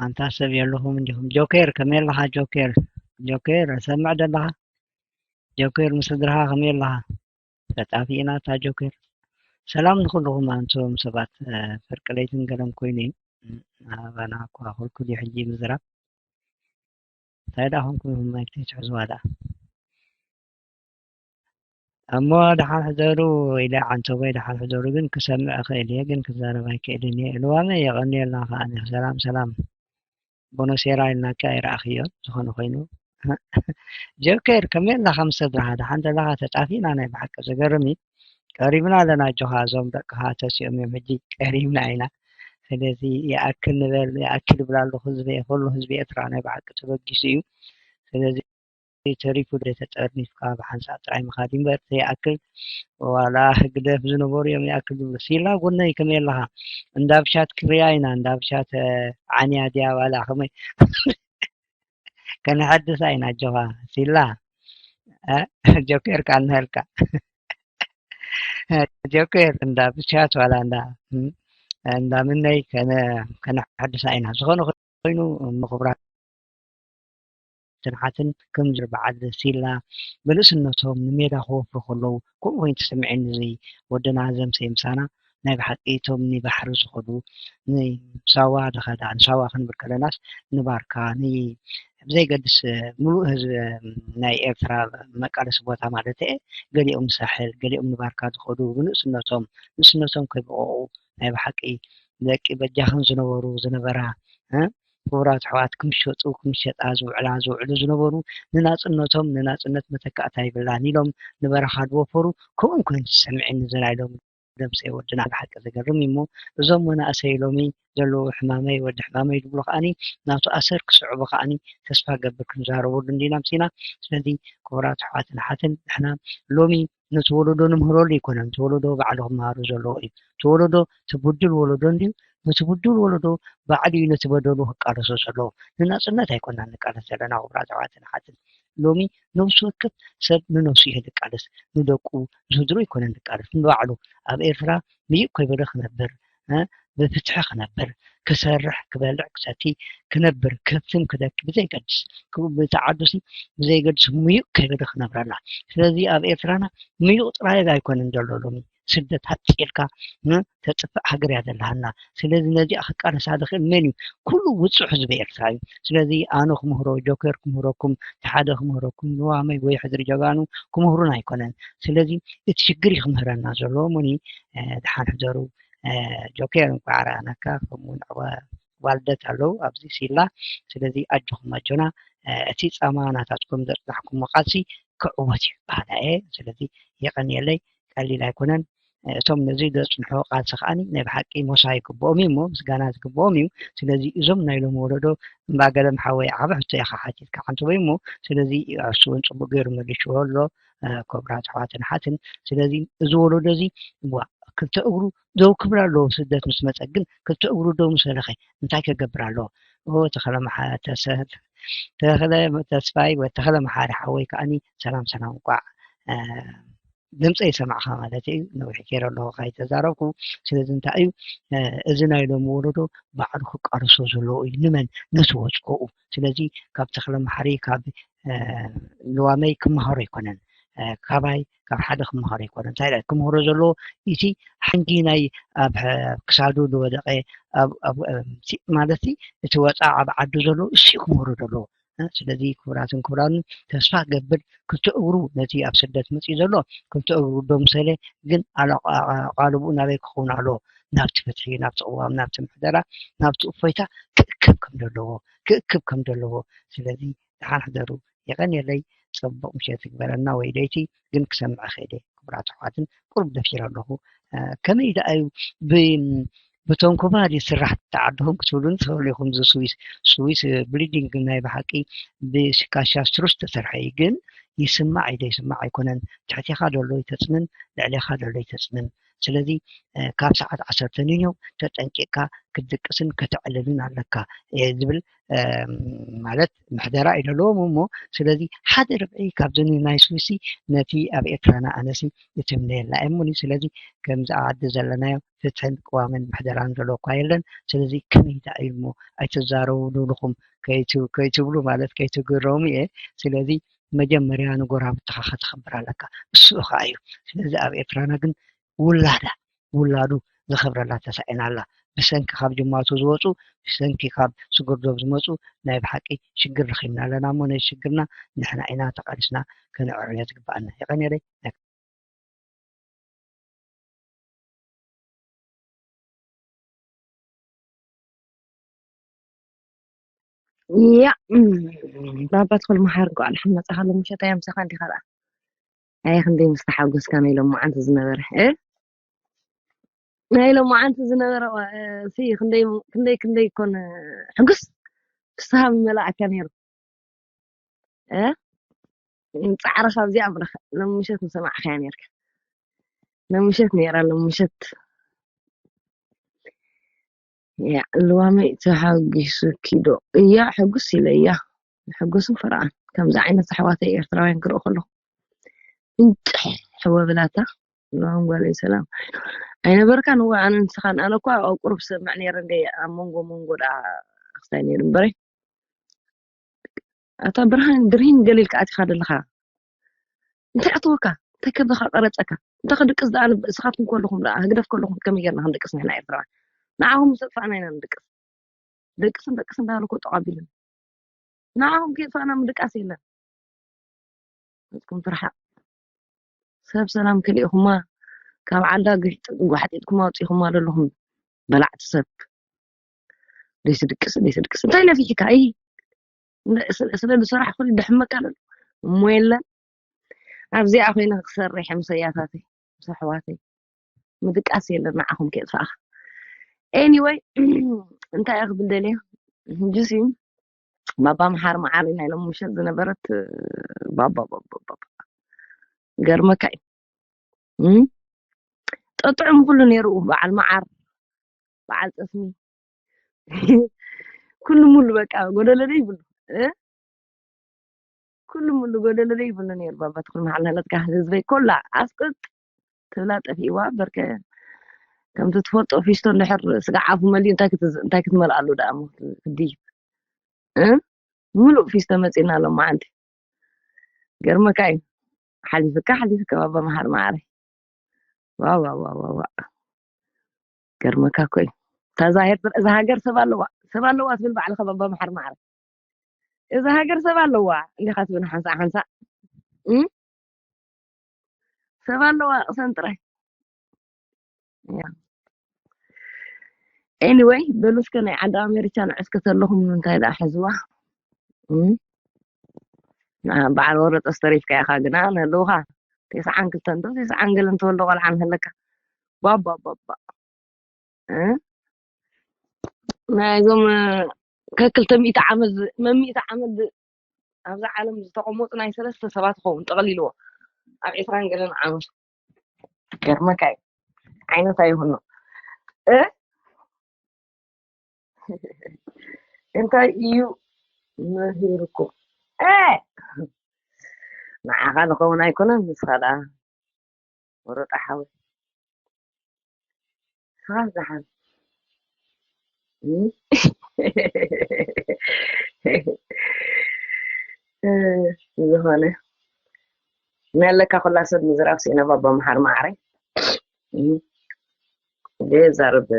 ኣንታ ሰብ የለኹም እንዲኹም። ጆኬር ከመይ ኣለኻ? ጆኬር ጆኬር ሰምዕ ደለኻ? ጆኬር ምስ ስድራኻ ከመይ ኣለኻ? ተጣፊእና እታ ጆኬር። ሰላም ንኹልኹም ኣንቱም ሰባት። ፍርቂ ለይትን ገለን ኮይኑ እዩ። ኣባና እኳ ክልኩል እዩ ሕጂ ምዝራብ። እንታይ ደኣ ኮንኩም ኢኹም ማይክ ተይትሕዝዋ ደኣ? እሞ ደሓን ሕደሩ ኢለ ዓንተቦይ ደሓን ሕደሩ ግን ክሰምዕ እኽእል እየ ግን ክዛረብ ኣይክእልን እየ። ልዋመ የቐንየልና ከኣ ሰላም ሰላም። ቦኖሴራ ኢልናካ ኣይረኣኽዮን ዝኾነ ኮይኑ። ጆከር ከመይ ኣለኻ ምስ ስድራኻ ደሓን ዘለኻ? ተጣፊእና ናይ ብሓቂ ዘገርም እዩ። ቀሪብና ኣለና ኣጆኻ እዞም ደቅኻ ተሲኦም እዮም ሕጂ ቀሪብና ኢና። ስለዚ ይኣክል ንበል ይኣክል ይብል ኣለኹ ህዝበይ ኩሉ ህዝቢ ኤርትራ ናይ ብሓቂ ተበጊሱ እዩ። ስለዚ ተሪፉ ዶ ተጠርኒፍካ ብሓንሳእ ጥራይ ምኻድ እዩ እምበር ዘይኣክል ዋላ ህግደፍ ዝነበሩ እዮም ይኣክል ዝብሉ። ሲላ ጎነይ ከመይ ኣለኻ? እንዳ ብሻት ክርያ ኢና እንዳ ብሻት ዓንያ ድያ ዋላ ከመይ ከነሐድሳ ኢና ኣጆኻ ሲላ ጆኬር ቃልናልካ ጆኬር እንዳ ብሻት ዋላ እንዳ እንዳ ምነይ ከነሐድሳ ኢና ዝኾነ ኮይኑ ምኽብራት ትንሓትን ከም በዓል ሲላ ብንእስነቶም ንሜዳ ክወፍሩ ከለዉ ከምኡ ኮይኑ ተሰሚዑኒ እዚ ወድና ዘምሰ ምሳና ናይ ብሓቂ እቶም ንባሕሪ ዝኸዱ ንሳዋ ድኸዳ ንሳዋ ክንብል ከለናስ ንባርካ ን- ብዘይገድስ ሙሉእ ህዝቢ ናይ ኤርትራ መቃለሲ ቦታ ማለት እየ። ገሊኦም ንሳሕል ገሊኦም ንባርካ ዝኸዱ ብንእስነቶም ንእስነቶም ከይበቆቁ ናይ ብሓቂ ደቂ በጃኽን ዝነበሩ ዝነበራ እ ክቡራት ኣሕዋት ክምሸጡ ክምሸጣ ዝውዕላ ዝውዕሉ ዝነበሩ ንናጽነቶም ንናጽነት መተካእታ ይብላን ኢሎም ንበረኻ ዝወፈሩ ከምኡ ኮይኑ ተሰሚዕኒ ዘላይሎም ደምሰ ወድና ብሓቂ ዘገርም እዩ እሞ እዞም መናእሰይ ሎሚ ዘለዉ ሕማመይ ወዲ ሕማመይ ዝብሉ ከዓኒ ናቱ ኣሰር ክስዕቡ ከዓኒ ተስፋ ገብር ክንዛረበሉ እንዲና ምሲና ስለዚ ክቡራት ኣሕዋትን ኣሓትን ንሕና ሎሚ ነቲ ወለዶ ንምህረሉ ኣይኮነን እቲ ወለዶ ባዕሉ ክመሃሩ ዘለዎ እዩ እቲ ወለዶ እቲ ብዱል ወለዶ እንድዩ ነቲ ብዱል ወለዶ ባዕሉ እዩ ነቲ በደሉ ክቃለሶ ዘለዎ ንናፅነት ኣይኮናን ንቃለስ ዘለና ክቡራት ኣሕዋትን ኣሓትን ሎሚ ነብሲ ወከፍ ሰብ ንነብሱ እዩ ዝቃለስ ንደቁ ንስድሩ ኣይኮነን ዝቃለስ ንባዕሉ ኣብ ኤርትራ ምይእ ከይበለ ክነብር ብፍትሒ ክነብር ክሰርሕ ክበልዕ ክሰቲ ክነብር ከብትን ክደኪ ብዘይገድስ ክብኡ ብተዓዱሲ ብዘይገድስ ምይእ ከይበለ ክነብረላ ስለዚ ኣብ ኤርትራና ምይእ ጥራይ ኣይኮነን ዘሎ ሎሚ ስደት ሃፂ ኢልካ ተፅፍእ ሃገር እያ ዘለሃና ስለዚ ነዚኣ ክቃለሳ ዝኽእል መን እዩ ኩሉ ውፁዕ ህዝቢ ኤርትራ እዩ ስለዚ ኣነ ክምህሮ ጆከር ክምህረኩም ሓደ ክምህረኩም ንዋመይ ወይ ሕድሪ ጀጋኑ ክምህሩና ኣይኮነን ስለዚ እቲ ሽግር እዩ ክምህረና ዘለዎ እሞኒ ድሓን ሕደሩ ጆከር እንኳዕ ረኣናካ ከምኡ ንዕወ ዋልደት ኣለዉ ኣብዚ ሲላ ስለዚ ኣጆኹም ኣጆና እቲ ፃማ ናታትኩም ዘፅናሕኩሞ ቃልሲ ክዕወት እዩ ባህላ እየ ስለዚ የቐንየለይ ቀሊል ኣይኮነን እቶም ነዚ ዘፅንሑ ቃልሲ ከዓኒ ናይ ብሓቂ ሞሳ ይግብኦም እዩ እሞ ምስጋና ዝግብኦም እዩ ስለዚ እዞም ናይ ሎሚ ወለዶ እምባ ገለም ሓወይ ዓብ ሕቶ ኢኻ ሓቲትካ ሓንቲ ወይ እሞ ስለዚ እሱ እውን ፅቡቅ ገይሩ መሊሽዎ ኣሎ ክቡራት ኣሕዋትን ኣሓትን ስለዚ እዚ ወለዶ እዚ ዋ ክልተ እግሩ ደው ክብል ኣለዎ ስደት ምስ መፀ ግን ክልተ እግሩ ደው ምስ በለኸ እንታይ ከገብር ኣለዎ ተኽለ ተስፋይ ተኽለ መሓሪ ሓወይ ከዓኒ ሰላም ሰላም እንቋዕ ድምፀ ይሰማዕካ ማለት እዩ ነዊሕ ገይረ ኣለኹ ካይተዛረብኩ ስለዚ እንታይ እዩ እዚ ናይ ሎሚ ወለዶ ባዕሉ ክቃለሶ ዘለዎ እዩ ንመን ነቲ ወፅኦኡ ስለዚ ካብ ተኽለ መሓሪ ካብ ልዋመይ ክመሃሮ ኣይኮነን ካባይ ካብ ሓደ ክመሃሮ ኣይኮነን እንታይ ክምህሮ ዘለዎ እቲ ሓንጊ ናይ ኣብ ክሳዱ ዝወደቀ ማለት እቲ ወፃ ኣብ ዓዱ ዘሎ እሱ ክምህሮ ዘለዎ ስለዚ ክቡራትን ክቡራን ተስፋ ገብር ክልተ እግሩ ነቲ ኣብ ስደት መፅኡ ዘሎ ክልተ እግሩ ዶ ምሰለ ግን ኣቃልብኡ ናበይ ክኸውን ኣሎ ናብቲ ፍትሒ ናብቲ ቅዋም ናብቲ ምሕደራ ናብቲ እፎይታ ክእከብ ከም ዘለዎ ክእክብ ከም ዘለዎ ስለዚ ደሓን ሕደሩ የቐንየለይ ፅቡቕ ምሸት ይግበረና ወይ ለይቲ ግን ክሰምዐ ከይደ ክቡራት ኣሕዋትን ቁሩብ ደፊረ ኣለኹ ከመይ ደኣ እዩ ብቶም ኮባድ ስራሕ ተዓድኹም ክትብሉኒ ትኽእሉ ኢኹም እዚ ስዊስ ስዊስ ብሊዲንግ ናይ ብሓቂ ብሽካሻ ስትሩ ዝተሰርሐ እዩ ግን ይስማዕ እዩ ዘይስማዕ ኣይኮነን ትሕቴኻ ዘሎ ይተፅንን ልዕሌኻ ዘሎ ይተፅንን ስለዚ ካብ ሰዓት ዓሰርተ ንንዮው ተጠንቂቕካ ክትድቅስን ከተዕልልን ኣለካ ዝብል ማለት ምሕደራ እዩ ዘለዎም እሞ ስለዚ ሓደ ርብዒ ካብዚ ናይ ስዊሲ ነቲ ኣብ ኤርትራና ኣነሲ እትምነየልና እሙን እዩ ስለዚ ከምዚ ዓዲ ዘለናዮ ፍትሕን ቅዋምን ምሕደራን ዘሎ እኳ የለን ስለዚ ከመይ ዳ እዩ እሞ ኣይትዛረቡ ንብልኹም ከይትብሉ ማለት ከይትግረሙ እየ ስለዚ መጀመርያ ንጎራብትኻ ከተኽብር ኣለካ እሱ እኻ እዩ ስለዚ ኣብ ኤርትራና ግን ውላዳ ውላዱ ዘኽብረላ ተሳኢና ኣላ ብሰንኪ ካብ ጅማቱ ዝወፁ ብሰንኪ ካብ ስጉርዶብ ዝመፁ ናይ ብሓቂ ሽግር ረኺብና ኣለና እሞ ነዚ ሽግርና ንሕና ኢና ተቃሊስና ከነዕርዮ ዝግበኣና የቐንየለይ ያ ባባ ትኹል መሓር ጓል ሓመፃኻ ሎምሸት ኣያ ምሳኻ እንዲኻ ደኣ ኣየ ክንደይ ምስ ተሓጎስካ ናይ ሎማዓንቲ ዝነበረ እ ናይ ሎማዓንቲ ዝነበረ ሲ ክንደይ ክንደይ ክንደይ ኮን ሕጉስ ፍስሃ ምመላእካ ነይሩ እ ጻዕርኻ ኣብዚኣ ኣምላኽ ሎምሸት ምሰማዕካያ ነርካ ሎምሸት ነይራ ሎምሸት ያ ልዋመይ ተሓጒሱኪ ዶ እያ ሕጉስ ኢለ እያ ሕጉስን ፈርቓን ከምዚ ዓይነት ኣሕዋተይ ኤርትራውያን ክርኢ ከለኹ እንጭሕ ሕወ ብላታ ልዋም ጓለይ ሰላም ኣይነበርካን እወ ኣነ ንስኻን ኣነ እኳ ኣብ ቁሩብ ሰምዕ ነይረ እንደ ኣብ መንጎ መንጎ ደኣ ክስታይ ነይሩ እምበረይ ኣታ ብርሃን ብርሂን ገሊልካ ኣቲኻ ደለኻ እንታይ ኣተወካ እንታይ ከብድኻ ቀረጸካ እንተ ክድቅስ ደኣ ንብ-፣ እስኻትኩም ከለኹም ደኣ፣ ህግደፍ ከለኹም ከመይ ጌርና ክንድቅስ ንሕና ኤርትራውያን? ንዓኹም ምስ ኣጥፋእና ኢና ንድቅስ። ደቅስን ደቅስን እንዳበሉ እኮ ጠቕ ኣቢሉና። ንዓኹም ከየጥፋእና ምድቃስ የለን። ንስኹም ትርሓቕ። ሰብ ሰላም ከሊእኹማ፣ ካብ ዓዳ ግሕጥ-፣ ጓሕጢጥኩማ ኣውጺእኹማ ዘለኹም በላዕቲ ሰብ። ደይ ትድቅስ፣ ደይ ትድቅስ። እንታይ ነፊሕካ? ኣይ፣ ስለ፣ ስለ ዝሰራሕኹ ድሕመካ ኣሎ። እሞ የለን። ኣብዚኣ ኮይነ ክሰርሕ እየ ምስ ኣያታተይ፣ ምስ ኣሕዋተይ። ምድቃስ የለን ንዓኹም ከየጥፋእኻ። ኤኒወይ፣ እንታይ እየ ክብል ደልየ? ሕጂሲ ባባ መሓሪ መዓሪ ናይ ሎሚ ምሸት ዝነበረት፣ ባባ፣ ባባ፣ ባባ። ገርመካ እዩ። እም? ጠጥዑም ኩሉ ነይሩ፣ በዓል መዓር፣ በዓል ጠስሚ። ኩሉ ሙሉ በቃ፣ ጎደሎ ዘይብሉ። እ? ኩሉ ሙሉ ጎደሎ ዘይብሉ ነይሩ፣ ባባ ትኹል መሓሪ ናለትካ ህዝበይ ኮላ ኣስቅጥ ትብላ ጠፊእዋ፣ በርከ ከምቲ ትፈልጦ ፊስቶ እንድሕር ስጋዕ ኣፉ መሊኡ እንታይ ክትዝ-፣ እንታይ ክትመልኣሉ ደኣ እሞ ክትድይብ? እ? ምሉእ ፊስቶ መጺእና ሎማዓንቲ። ገርመካ እዩ። ሓሊፍካ፣ ሓሊፍካ ባባ መሓሪ መዓረይ። ዋው፣ ዋው፣ ዋው፣ ዋው፣ ዋው። ገርመካ እኮ እዩ። እታ እዛ ሄርትራ፣ እዛ ሃገር ሰብ ኣለዋ፣ ሰብ ኣለዋ ትብል ባዕልኻ ባባ መሓሪ መዓረይ። እዛ ሃገር ሰብ ኣለዋ እንዲኻ ትብል ሓንሳእ ሓንሳእ። እም? ሰብ ኣለዋ ቅሰን ጥራይ። ያ። ኤኒወይ፣ በሉ እስከ ናይ ዓዲ ኣሜሪካ ንዕስከ ተለኹም እንታይ ደኣ ሕዝዋ? እም? ንዓ በዓል ወረጠ ዝተሪፍካ ኢኻ ግና ነለውኻ። ተስዓን ክልተን ዶ፣ ተስዓን ገለን ተወልደ ቆልዓ ንህለካ። ባባ፣ ባባ። እ? ናይዞም፣ እ፣ ከክልተ ሚእቲ ዓመት ዝ-፣ መሚእቲ ዓመት ዝ-፣ ኣብዛ ዓለም ዝተቐመጡ ናይ ሰለስተ ሰባት ይኸውን ጠቕሊልዎ። ኣብ ዕስራን ገለን ዓመት። ገርመካ እዩ። ዓይነት ኣይኹኖ። እ? እንታይ እዩ መሂርኩም? እ! ንዓኻ ንኸውን ኣይኮነን፣ ንስኻ ደኣ ወረጣ ሓወይ። ንስኻ ደሓን። እ? እ፣ ዝኾነ። ናለካ ኩላ ሰብ ምዝራብ ስኢነ ባባ መሓሪ መዓረይ። እ፣ ዘይዛረብ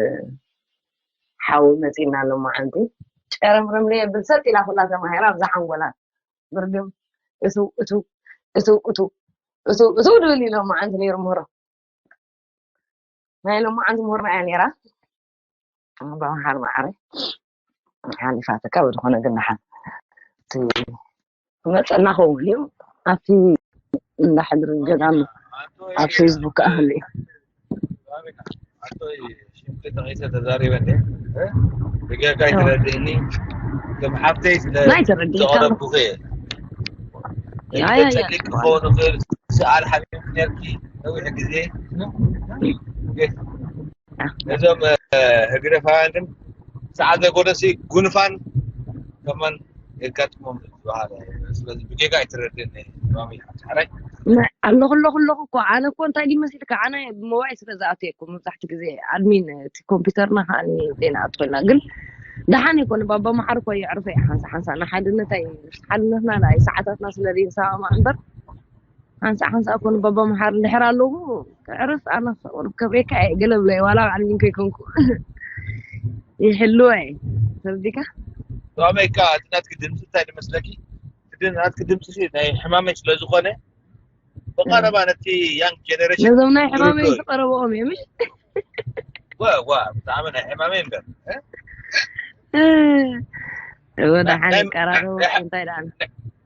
ሓዊ መጺእና ኣሎ መዓንቲ። ጨረምረም ለየብል ሰጥ ኢላ ኩላ ተማሂራ ኣብዛ ሓንጎላ። ብርግም እቱ፣ እቱ፣ እቱ፣ እቱ፣ እቱ፣ እቱ ድብል ኢሎም መዓንቲ ነይሩ ምህሮ። ናይ ሎማዓንቲ ምሁርና እያ ነይራ። ኣባ መሓሪ መዓረይ ሓሊፋትካ ብዝኾነ ግን ደሓን እቲ ክመፀና ከውን እዩ። ኣብቲ እንዳ ሕድሪ ገዳም ኣብ ፌስቡክ ክኣህሉ እዩ። ኣቶይ ሽምቲ ተቂሰ ተዛሪበ እንዴ? እ? ብጌጋ ኣይትረድእኒ። ከም ሓብተይ ስለ ናይ ተረዲእካ። ዘቐረብኩኺ እየ። ያ፣ ያ፣ ያ። ጸሊም ክኸውን ይኽእል፣ ሰኣል ሓሚምኪ ነርኪ ነዊሕ ግዜ። ያ። ነዞም፣ እ፣ ህግደፋውያን ግን ሰዓት ዘጎደሲ ጉንፋን ከማን የጋጥሞም ዝበሃል። ስለዚ ብጌጋ ኣይትረድእኒ። ማሚ ሓራይ። ነ-፣ ኣለኹ፣ ኣለኹ፣ ኣለኹ እኮ። ኣነ እኮ እንታይ ድዩ መሲልካ? ኣነ ብሞባይል ስለ ዝኣትየ እኮ መብዛሕትኡ ግዜ ኣድሚን እቲ ኮምፒውተርና ከኣ ዜና ኣትኮልና። ግን ደሓን ይኮን ባባ መሓሪ እኮ የዕርፈ እዩ ሓንሳ ሓንሳ። ንሓድነታይ፣ ሓድነትና ናይ ሰዓታትና ስለ ዘይንሰማማዕ እምበር ሓንሳ ሓንሳ እኮ ንባባ መሓሪ እንድሕር ኣለዉ ክዕርፍ ኣነ ክሰቆር ከብሬካ እየ። ገለ ብለይ ዋላ ባዕል ሚንኮ ይኮንኩ። ይሕልወ እየ። ተረዲካ? ራመይካ እቲ ናትኪ ድምፂ እንታይ ድመስለኪ? እቲ ናትኪ ድምፂ ሲ ናይ ሕማመይ ስለ ዝኾነ ብቐረባ ነቲ ያንግ ጀነሬሽን ነዞም ናይ ሕማመይ ዝቀረብኦም እዮም፣ እሺ? ዋ፣ ዋ፣ ብጣዕሚ ናይ ሕማመይ እምበር፣ እ? እ፣ ወደ ናይ፣ ሓደ ናይ፣ ይቀራረቡ፣ ናይ፣ እንታይ ደኣ?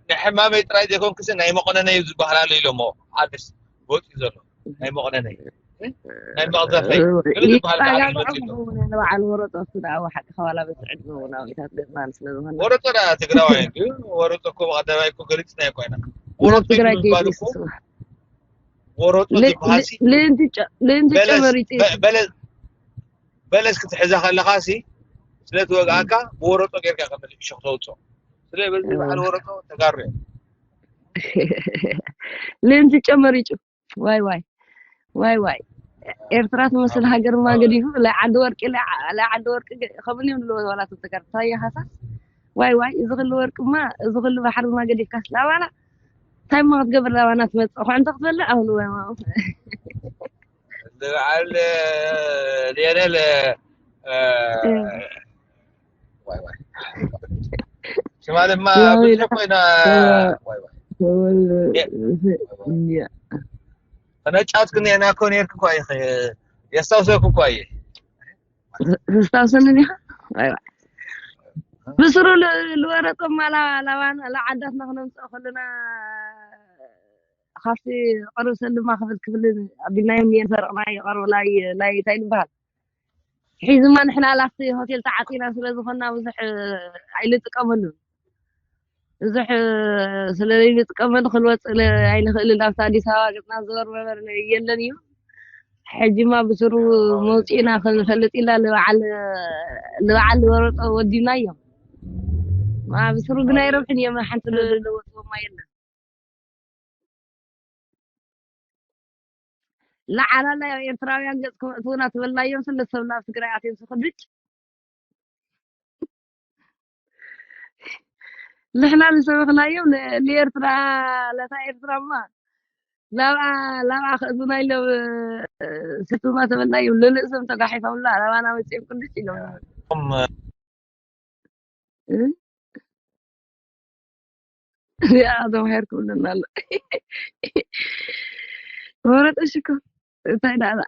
ናይ ሕማመይ ጥራይ ዘይኮንክሲ ናይ መቆነነይ ዝበሃል ኣሎ ኢሎሞ። ሓድሽ ወፂኡ ዘሎ ናይ መቆነነይ። እ? ናይ መቕዘፈይ። እ፣ ገለ ዝበሃል ይጣጋግዖም መፂኡ ኣሎ። ይኸውን፣ ንበዓል ወረጦ እሱ ደኣ፣ ሓቂ ከዋላ በቲ ዕድመ እውን ኣውኢታት ገጥማን ስለ ዝኾነ። ወረጦ ደኣ ትግራዋይ እዩ። ወረጦ እኮ ብቐዳማይ እኮ ገሊፅና እኮ ኢና። ናብ ወረጦ ትግራይ ምባል ከይዱ እኮ ይስስዋ። ወረጦ ለ-፣ ዝበሃል ሲ ለ-፣ ለንቲ ጨ-፣ ለንቲ በለስ፣ ጨመሪጡ በ-፣ በለስ፣ በለስ ክትሕዛ ከለኻ ሲ ስለ ትወግኣካ ብወረጦ ጌርካ ከም እሾኽ ተውፅኦ። ስለ በዚ በዓል ወረጦ ተጋሩ እዮም። ለንቲ ጨመሪጩ። ዋይ፣ ዋይ። ዋይ፣ ዋይ። ኤርትራ ትመስል ሃገርማ ገዲፉ፣ ላይ ዓዲ ወርቂ፣ ላይ ዓ-፣ ላይ ዓዲ ወርቂ ገ-፣ ከምኡ እዮም ዝብልዎ ዋላ እቶም ተጋሩ። እንታይ እዩ ሃሳስ? ዋይ፣ ዋይ፣ እዚ ኩሉ ወርቅማ፣ እዚ ኩሉ ባሕርማ ገዲፍካስ ላባና? እንታይ እሞ ክትገብር ላባና ትመጽእ? ኩዕንቶ ክትበልዕ? ኣሁን ወይ ማማ። በዓል ሌለ ዋይ ዋይ ሽማ ድማ ያው ብትሪ ይልካ- ኮይና እ፣ ዋይ ዋይ ተወል- የ- ያ። ተነጫውትክኒ ና እኮ ነርክ እኳ ኢኺ የስታውሰኩ እኳ እየ ተስታውሰኒ ዲኻ? ዋይ ዋይ። ብስሩ ል- ልወረጦማ ላ- ላባና ላዓዳትና ክነምፅኦ ከለና ካብቲ ቅርብ ሰብ ድማ ክብል ክብል ኣቢልናዮ እኒኤ ዝሰርቕናዮ ቀርብ ላይ ላይ እንታይ ዝበሃል ሒዝማ ንሕና ላፍቲ ሆቴል ተዓፂና ስለ ዝኾንና ብዙሕ ኣይንጥቀመሉን። ብዙሕ ስለ ዘይንጥቀመሉ ክንወፅእ ለ- ኣይንኽእልን። ኣብቲ ኣዲስ ኣበባ ገፅና ዝዞር መበር የለን እዩ። ሕጂማ ብስሩ መውፅእና ክንፈልጥ ኢልና ንበዓል ንበዓል ዝወረጦ ወዲናዮ። ማ ብስሩ ግን ኣይረብሕን እዮም። ሓንቲ ለወፅዎማ የለን። ለዓላላይ ኣብ ኤርትራውያን ገጽ ክመእትውና ትበልናዮም ስለ ሰብ ናብ ትግራይ ኣትዮም ዝኽድጭ ንሕና ዝሰበኽናዮም ን- ንኤርትራ ለታ ኤርትራማ ላብኣ ላብኣ ክእዝና ኢሎም ስቱማ ተበልናዮም ንርእሶም ተጋሒፎምላ ላባና መጺኦም ቅድጭ ኢሎም እቶም እ? ያ ተማሂር ክብለና ኣሎ ወረጠ ሽኮ እንታይ ዳኣ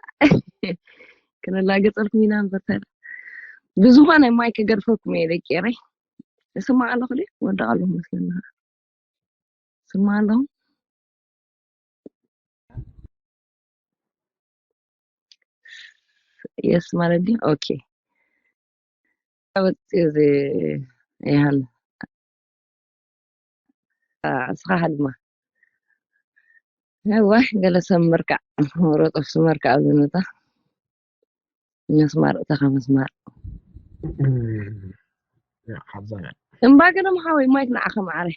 ክነላገፀልኩም ኢና እምበር እንታይ ዳኣ ብዝኾነ ማይ ክገድፈኩም እየ ደቂ ኤረይ እስማዕ ኣለኹ ድየ ወድቕ ኣለኹ መስለኒ ስማዕ ኣለኹ የስ ማለት ድዩ ኦኬ ወፂኡ እዚ ይሃሉ እስኻ ድማ እዋይ ገለ ሰብ ምርካዕ ወረጦፍ ስመርካዕ ዝመጣ መስማር እተኻ መስማር ሓዛ እምባ ገለ ምሓወይ ማይክ ንዓኸ ማዓረ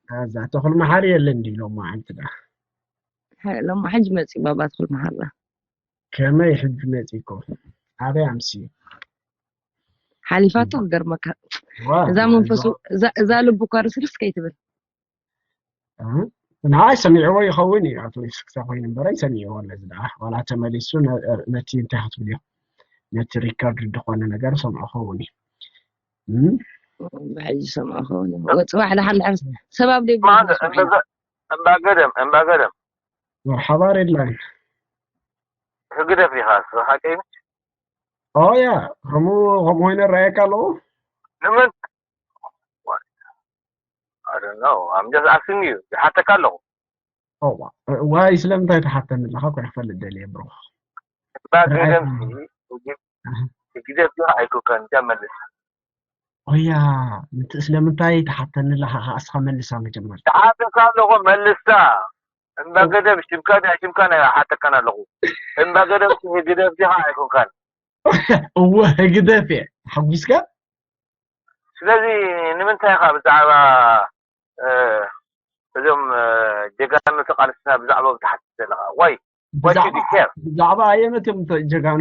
እዛ ተኽሉ መሓሪ የለን ድዩ ሎማ ዓንቲ ዳ ሎማ ሕጂ መፂ ባባ ትኽል መሓላ ከመይ ሕጂ መፂኮ ኣበይ ኣምስዩ ሓሊፋቶ ክገርመካ እዛ መንፈሱ እዛ ልቡ እኳ ርስርስ ከይትብል ንዓይ ሰሚዕዎ ይኸውን እዩ ኣትሊስት ክሳብ ኮይኑ እምበረ ይሰሚዕዎ ኣለዚ ደኣ ዋላ ተመሊሱ ነቲ እንታይ ክትብልዮ ነቲ ሪከርድ ዝኾነ ነገር ሰምዖ ኸውን እዩ ብሕጂ ሰምዖ ኸውን እዩ ጽባሕ ደሓን ድሕር ሰባብ ደይ እምባ ገደም እምባ ገደም መርሓባ ሬድላይን ህግደፍ ዲኻ ስኻ ቀይምሽ ኦያ ከምኡ ከምኡ ኮይኑ ረኣየካ ኣለዎ ንመን I don't know I'm just asking you ይሓተካ ኣለኹ ዋይ ስለምንታይ ትሓተኒ ኣለኻ ኮ ክፈልጥ ደልየ ብሮ እምባ ገደም ህግደፍ ዲኻ ኣይኮንካን እንጃ መልስ ኦያ ስለምንታይ ትሓተኒ ኣለኻ ከዓ እስኻ መልሳ መጀመርታ ትሓተካ ኣለኹ መልስታ እምባ ገደም ሽምካ ዲያ ሽምካ ናይ ሓተካን ኣለኹ እምባ ገደም ህግደፍ ዲኻ ኣይኮንካን እወ ህግደፍ እየ ተሓጒስካ ስለዚ ንምንታይ ኢኻ ብዛዕባ እዞም ጀጋኑ ተቃለስትና ብዛዕባ ትሓትት ዘለኻ ዋይ ብዛዕባ ኣየኖት እዮም ጀጋኑ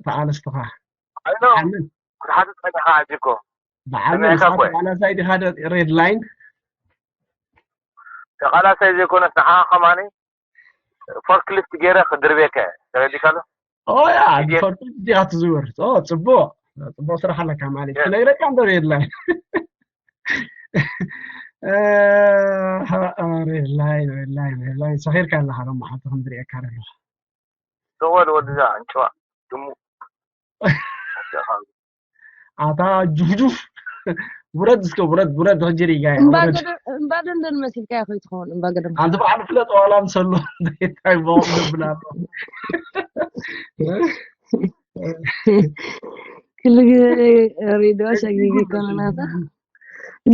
ተቃለስትኻ ክትሓትት ጸኒኻ ኣጅኮ ብዓል ተቃላሳይ ዲኻ ሬድ ላይን ተቃላሳይ ዘይኮነስ ንዓኻ ከማኒ ፎርክሊፍት ገይረ ክድርቤከ ተረዲካ ኣሎ ኦያ ፎርክሊፍት ዲኻ ትዝውር ጽቡቅ ጽቡቅ ስራሕ ኣለካ ማለት ክነግረካ እንዶ ሬድ ላይን ሬድ ላይን ሬድ ላይን ሬድ ላይን ሰኺርካ ኣለኻ ሎማ ሓንቲ ከም ዝሪኤካ ዘለኹ ተወል ወድዛ እንጭዋ ድሙ ኣታ ጁፍጁፍ ውረድ እስከ ውረድ ውረድ ሕጂ ሪጋ እምባገደን መሲልካ ከይትኸውን እምባገደን ኣንቲ በዓል ፍለጥ ዋላ ምሰሎ እንታይ በቕ ዘብላ ኣሎ ክሉ ግዜ ሬድዮ ሸጊጊ ኮነ ናታ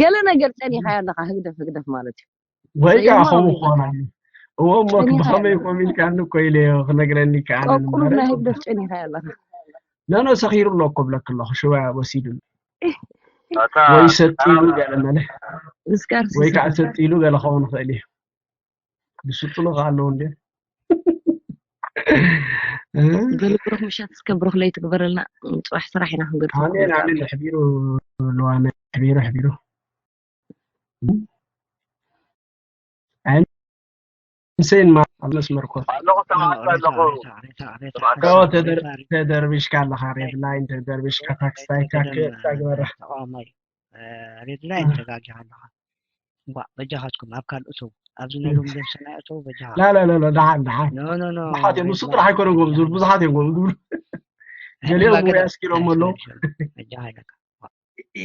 ገለ ነገር ጸኒኻዮ ኣለኻ ህግደፍ ህግደፍ ማለት እዩ ወይ ከዓ ከምኡ ክኾን እዎ እሞ ብኸመይ ኮም ኢልካ እኮ ኢለ ክነግረኒ ከዓነ ቆቁሩ ናይ ህግደፍ ጸኒኻዮ ኣለኻ ነኖ ሰኺሩ ኣሎ እኮ ብለክ ኣለኹ ሽዋ ወሲዱ ወይ ሰጢሉ ገለ መለ ወይ ከዓ ሰጢሉ ገለ ክኸውን ይኽእል እዩ ዝስጥሉ ከዓ ኣለዉ እንደ በል ብሩክ ምሸት እስከ ብሩክ ለይቲ ግበረልና ፅባሕ ስራሕ ኢና ክንገድፍ ኣሜን ኣሜን ኣሕቢሩ ለዋመ ኣሕቢሩ ኣሕቢሩ ሴን ማ ኣብ መስመር ኮፍ ኣለኹ ሰማዕካ ኣለኹ። ዶ ተደር- ተደርቢሽካ ኣለኻ ሬድ ላይን ተደርቢሽካ ታክስታይ ካክ ታግበራ ተቃዋማይ ሬድ ላይን ተጋጊኻ ኣለኻ። ዋ በጃኻትኩም ኣብ ካልእ እተው፣ ኣብዚ ናይ ሎሚ ዘምሰና እተው በጃኻ። ላ ላ ላ ላ ደሓን ደሓን ኖ ኖ ኖ ብዙሓት እዮም እሱ ጥራሕ ኣይኮነን ጎም ዝብል ብዙሓት እዮም ጎም ዝብሉ ገሊኦም ወይ ኣስኪሮም ኣለዉ በጃኻ ኢለካ።